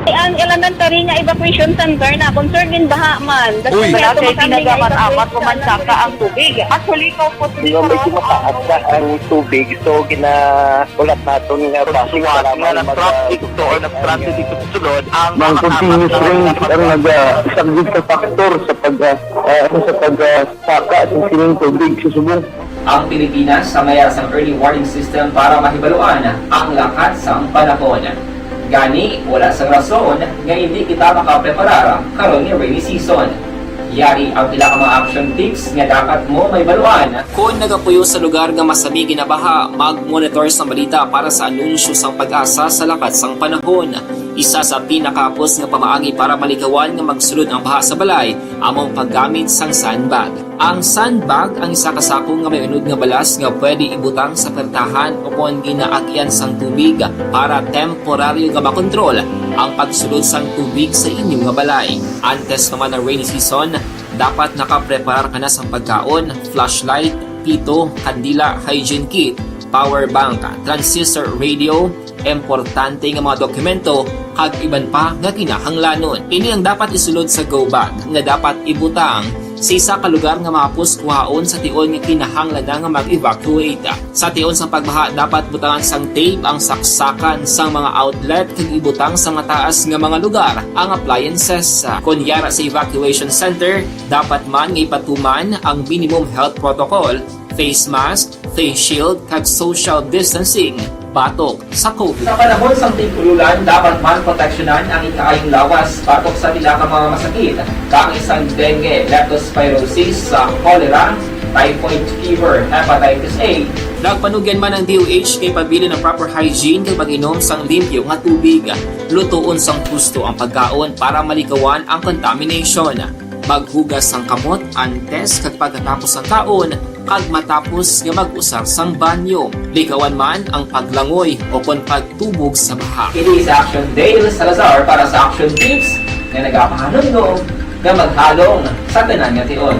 Ang elementary nga evacuation center na concern din baha man. Uy, wala kay tinaga man amat ko man saka ang tubig. Actually, ko po. Medyo mataas na ang tubig, so ginaulat naton nga basi nga nag-traffic to or nag-transit dito sa sulod ang mga continuous rains ang nagasaglit sa factor sa pag, ah, ah, sa pag, ah, saka sa sining tubig sa subong. Ang Pilipinas sa mayara sang early warning system para mahibaluan ang lakat sang panahon. Gani, wala sang rason nga hindi kita makapreparar karon nga rainy season. Yari ang pila ka mga action tips nga dapat mo mahibaluan. Kon nagapuyo sa lugar nga masami ginabaha, mag-monitor sang balita para sa anunsyo sang PAGASA sa lakat sang panahon. Isa sa pinakahapos nga pamaagi para malikawan nga magsulod ang baha sa balay amo ang paggamit sang sandbag. Ang sandbag ang isa ka sako nga may unod nga balas nga pwede ibutang sa pertahan o kon ginaagian sang tubig para temporaryo nga makontrol ang pagsulod sang tubig sa inyo nga balay. Antes pa man ang rainy season, dapat nakapreparar ka na sang pagkaon, flashlight, pito, kandila, hygiene kit, power bank, transistor radio, importante nga mga dokumento, kag iban pa nga kinahanglanon. Ini ang dapat isulod sa go bag nga dapat ibutang sa isa ka lugar nga mahapos kuhaon sa tion nga kinahanglan na nga mag-evacuate. Sa tion sang pagbaha, dapat butangan sang tape ang saksakan sang mga outlet kag ibutang sa mataas nga mga lugar ang appliances. Kon yara sa evacuation center, dapat man nga ipatuman ang minimum health protocol, face mask, face shield, kag social distancing batok sa COVID. Sa panahon sang tig-ululan, dapat man proteksyonan ang ikaayong lawas batok sa pila ka mga masakit, kaangay sang dengue, leptospirosis, sa cholera, typhoid fever, hepatitis A. Nagpanugyan man ang D O H kay pabilin ang proper hygiene kag pag-inom sang limpyo nga tubig. Lutoon sang husto ang pagkaon para malikawan ang contamination. Maghugas sang kamot antes kag pagkatapos sang kaon kag matapos nga mag-usar sang banyo. Likawan man ang paglangoy o kon pagtubog sa baha. Ini si Action Dale Salazar para sa Action Tips nga nagapahanumdom nga maghalong sa tanan nga tion.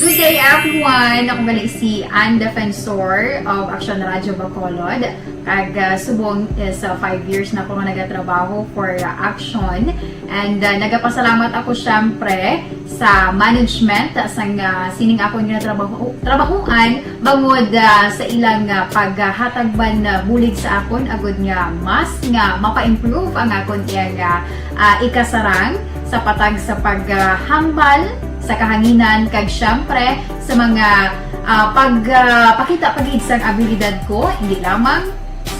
Good day, everyone! Ako bali si Ann Defensor of Action Radio Bacolod. Kag, ah, subong is, ah, five years na ko nga nagatrabaho for, ah, Action. And, ah, nagapasalamat ako, syempre, sa management, ah, sang, ah, sining akon nga trabaho, trabahoan, bangod, ah, sa ilang, ah, paghatag man, ah, bulig sa akon, agud nga mas nga mapa-improve ang akon iyang, ah, ah, ikasarang sa patag sa paghambal sa kahanginan, kag siyempre sa mga, ah, pag, ah, pakita pa gid sang abilidad ko, hindi lamang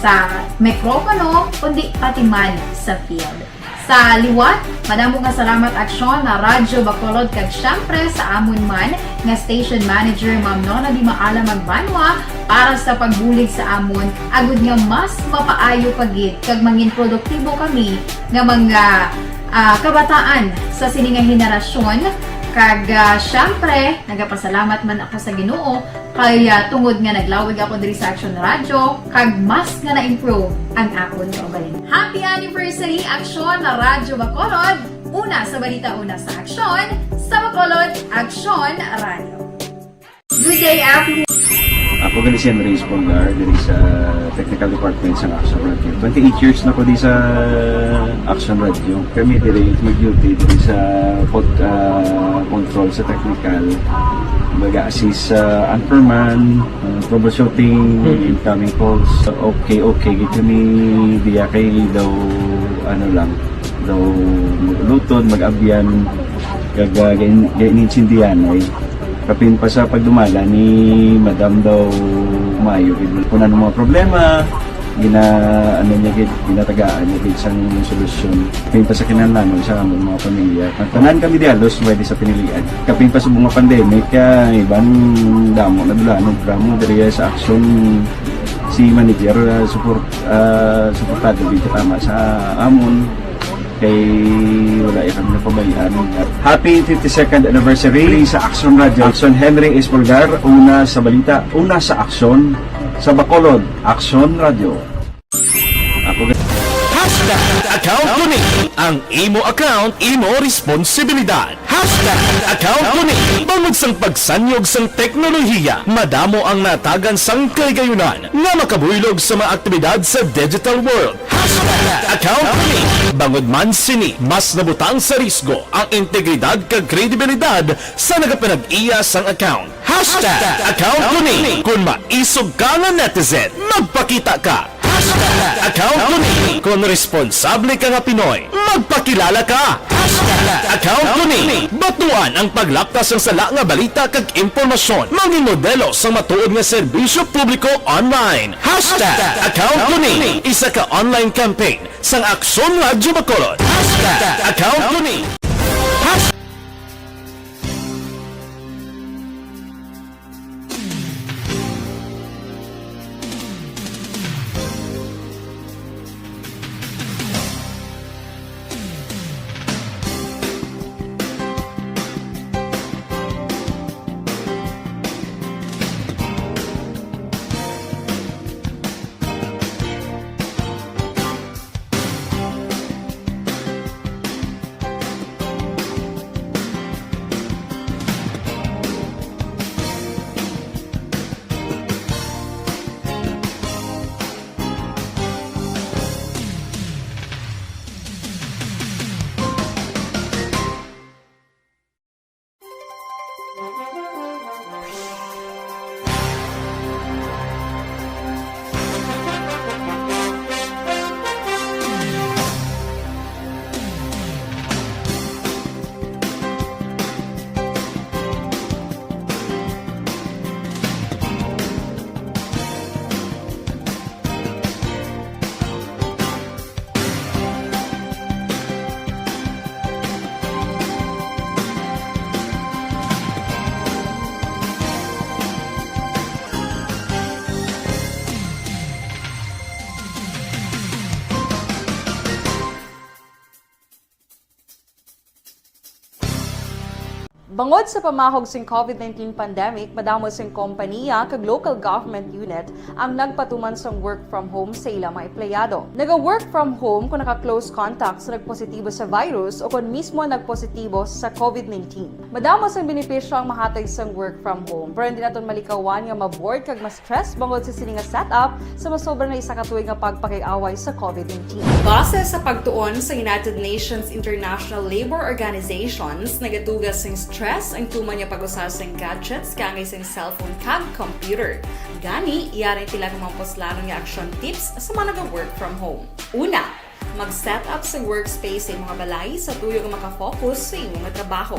sa mikropono, kundi pati man sa field. Sa liwat, madamo nga salamat, Aksyon na Radyo Bacolod, kag siyempre sa amon man nga station manager, Ma'am Nona Di Maala Magbanwa, para sa pagbulig sa amon, agud nga mas mapaayo pa gid kag mangin produktibo kami nga mga, ah, kabataan sa sini nga henerasyon. Kag, ah, siyempre, nagapasalamat man ako sa Ginoo kay, ah, tungod nga naglawig ako diri sa Aksyon Radyo, kag mas nga na-improve ang akon kaugalingon. Happy anniversary, Aksyon na Radyo Bacolod! Una sa balita, una sa aksyon, sa Bacolod, Aksyon Radyo. Good day, everyone. Ako gali si Andres Polgar, diri sa Technical Department sa Aksyon Radyo. Twenty-eight years na ko di sa Aksyon Radyo. Kami diri mag-duty diri sa pod, ah, control sa technical. Baga assist sa anchorman, ah, troubleshooting, incoming calls. Okay, okay, gid kami diya kay daw, ano lang, daw mag-ulutod, mag-abyan, kag, ah, gain-, gainintindihan, ay. Kapin pa sa pagdumala ni Madam daw maayo gid. Kung ano mga problema, gina-, ano niya gid, ginatagaan niya gid sang solusyon. Kapin pa sa kinahanglanon sa amon mga pamilya. Ang tanan kami di halos pwede sa pinilian. Kapin pa sa mga pandemic, kaya iban damo na dulanon, drama diri sa aksyon si manager, ah, support, ah, suportado gid tama sa amon. Kay wala ya kami napabayaan. Happy fifty-second anniversary sa Aksyon Radyo. Aksyon, Henry Espolgar, una sa balita, una sa aksyon, sa Bacolod, Aksyon Radyo. Ako ga- Hashtag account ko ni. Ang imo account, imo responsibilidad. Hashtag account ko ni. Bangod sang pagsanyog sang teknolohiya, madamo ang natagan sang kaligayunan nga makabuylog sa mga aktibidad sa digital world. Hashtag account ko ni. Bangod man sini, mas nabutang sa risgo ang integridad kag kredibilidad sa nagapanag-iya sang account. Hashtag account ko ni. Kon maisog ka nga netizen, magpakita ka. Hashtag account ko ni. Kon responsable ka nga Pinoy, magpakilala ka. Hashtag account ko ni. Batuan ang paglaptas sang sala nga balita kag impormasyon. Mangin modelo sang matuod nga serbisyo publiko online. Hashtag account ko ni. Isa ka online campaign sang Aksyon Radyo Bacolod. Hashtag account ko ni. Hashtag Bangod sa pamahog sing COVID nineteen pandemic, madamo sing kompaniya kag local government unit ang nagpatuman sang work from home sa ila mga empleyado. Naga-work from home kon naka-close contact sa nagpositibo sa virus o kon mismo nagpositibo sa COVID nineteen. Madamo sang benepisyo ang mahatag sang work from home, pero hindi naton malikawan nga ma-bored kag ma-stress bangod sa sini nga setup sa masobra na isa ka tuig nga pagpakig-away sa COVID nineteen. Base sa pagtuon sa United Nations International Labour Organizations, nagaduga sing stress ang tuman nga pag-usa sing gadgets kaangay sing cellphone kag computer. Gani, yari ang pila ka mga puslanon nga action tips sa mga naga-work from home. Una, mag-set up sa workspace sa imong balay sa tuyo nga maka-focus sa imo nga trabaho.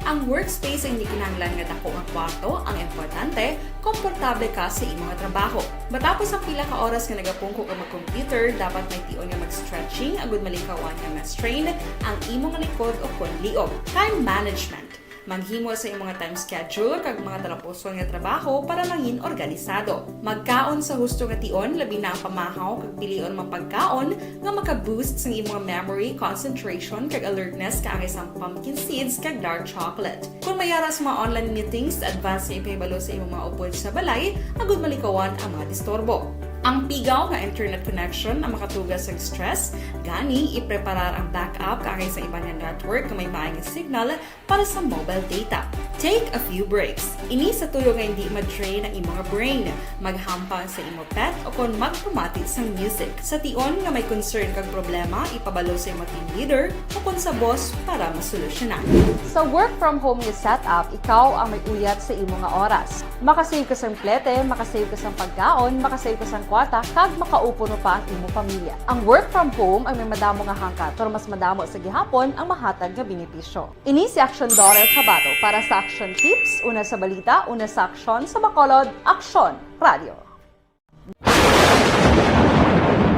Ang workspace ay hindi kinahanglan nga dako nga kwarto, ang importante, komportable ka sa imo nga trabaho. Matapos ang pila ka oras nga nagapungko ka mag-computer, dapat may tion nga mag-stretching agud malikawan nga ma-strain ang imo nga likod o kon liog. Time management. Maghimo sa imo nga time schedule kag mga talapuson nga trabaho para mangin organisado. Magkaon sa husto nga tion, labi na ang pamahaw kag pilion mga pagkaon nga maka-boost sang imo nga memory, concentration, kag alertness kaangay sang pumpkin seeds kag dark chocolate. Kung may ara sa mga online meetings, advance nga ipahibalo sa imo mga upod sa balay agud malikawan ang mga disturbo. Ang pigaw nga internet connection ang makatugas sa stress, gani ipreparar ang backup kaangay sa iban nga network nga may maay nga signal para sa mobile data. Take a few breaks. Ini sa tuyo nga hindi ma-drain ang imo nga brain. Maghampang sa imo pet o kon magpamati sang music. Sa tion nga may concern kag problema, ipabalo sa imo team leader o kon sa boss para masolusyonan. Sa work from home nga setup, ikaw ang may uyat sa imo nga oras. Makasave ka sang plete, makasave ka sang pagkaon, makasave ka sang kwarta, kag makaupo pa ang imo pamilya. Ang work from home ang may madamo nga hangkat, pero mas madamo sa gihapon ang mahatag nga benepisyo. Ini si Aksyon Doral Cabato para sa Aksyon Tips, una sa balita, una sa aksyon, sa Bacolod, Aksyon Radio.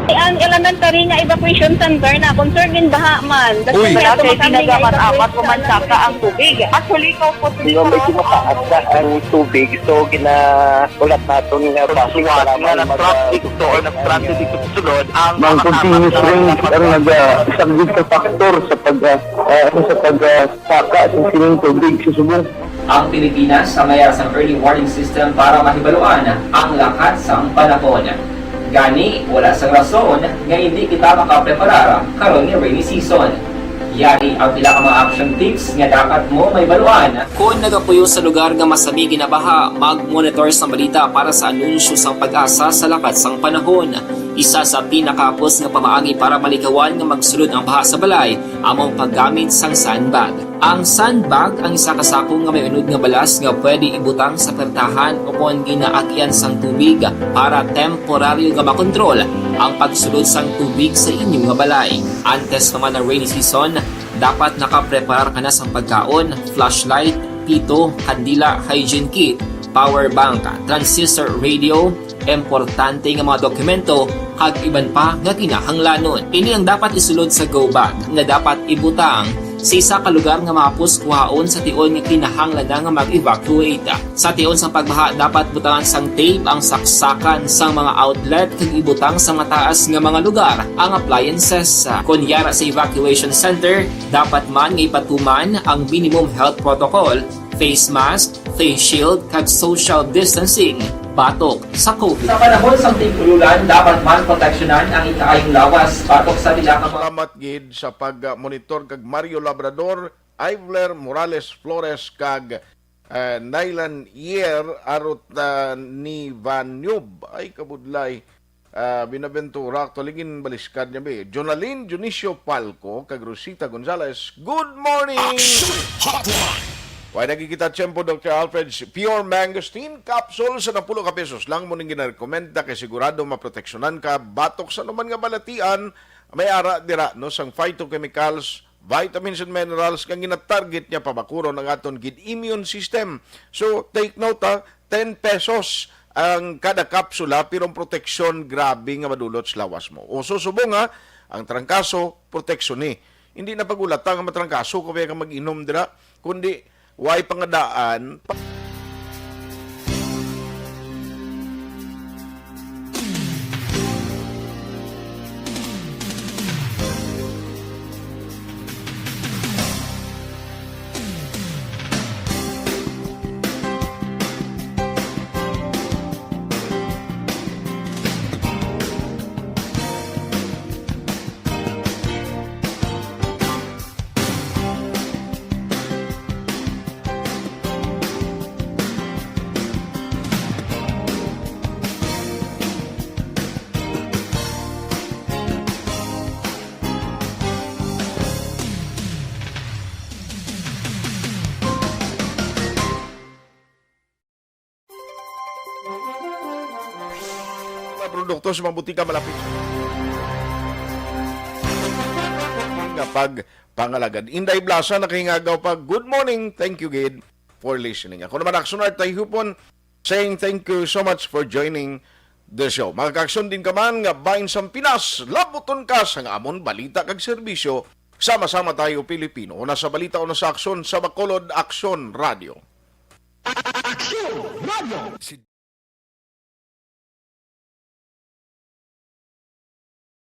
Ang elementary nga evacuation center na concern din baha man. Uy. Wala kay tinaga man amat ko man saka ang tubig. Actually, ko po Yung medyo mataas na ang tubig, so ginaulat naton nga bus nga nag-traffic to or nag-transit dito sa sulod ang mga continuous rain ang nagasaglit sa factor sa pag, ah, ah, sa pag, ah, saka sa sining tubig sa subong. Ang Pilipinas ang may ara sang early warning system para mahibaluan ang lakat sang panahon. Gani, wala sang rason nga hindi kita makapreparar karon nga rainy season. Yari ang pila ka mga action tips nga dapat mo mahibaluan. Kon nagapuyo sa lugar nga masami ginabaha, mag-monitor sang balita para sa anunsyo sang PAGASA sa lakat sang panahon. Isa sa pinakahapos nga pamaagi para malikawan nga magsulod ang baha sa balay amo ang paggamit sang sandbag. Ang sandbag ang isa ka sako nga may unod nga balas nga pwede ibutang sa pertahan o kon ginaagian sang tubig para temporaryo nga makontrol ang pagsulod sang tubig sa inyo nga balay. Antes pa man ang rainy season, dapat nakapreparar ka na sang pagkaon, flashlight, pito, kandila, hygiene kit, power bank, transistor radio, importante nga mga dokumento, kag iban pa nga kinahanglanon. Ini ang dapat isulod sa go bag nga dapat ibutang sa isa ka lugar nga mahapos kuhaon sa tion nga kinahanglan na nga mag-evacuate. Sa tion sang pagbaha, dapat butangan sang tape ang saksakan sang mga outlet kag ibutang sa mataas nga mga lugar ang appliances. Kon yara sa evacuation center, dapat man nga ipatuman ang minimum health protocol, face mask, face shield, kag social distancing batok sa COVID. Sa panahon sang tig-ululan, dapat man proteksyonan ang ikaayong lawas batok sa pila ka mga Salamat gid sa pag-monitor kag Mario Labrador, Ivler Morales Flores, kag, eh, Nylan Yer Arut, ah, ni Van Nub. Ay, kabudlay. Ah, Binaventura, actually, ginbaliskad niya, be. Jonalyn Dionisio Palco, kag Rosita Gonzalez. Good morning! Action Hotline! Way nagkikita tiyempo, Doctor Alfred's Pure Mangosteen Capsule sa napulo ka pesos lang mo ning ginarekomenda kay sigurado maproteksyonan ka batok sa anuman nga balatian. May ara dira, no, sang phytochemicals, vitamins and minerals nga ginatarget niya pabakuron ang aton gid immune system. So, take note, ha, ten pesos ang kada kapsula, pero ang proteksyon grabe nga madulot sa lawas mo. O, so, subong, ha, ang trangkaso, proteksyon ni. Hindi na pag-ulata nga matrangkaso ka kaya ka mag-inom dira, kundi way pangadaan. Mga produkto sa mga butika malapit. nga pagpangalagad. Inday Blasa nakahingagaw pa, "Good morning, thank you gid for listening." Ako naman, Action Art Tayhupon, saying thank you so much for joining the show. Mga kaaksyon, din ka man nga bahin sang Pinas, labuton ka sang amon balita kag serbisyo. Sama-sama tayo, Pilipino. Una sa balita, una sa aksyon, sa Bacolod Aksyon Radio. Aksyon Radio.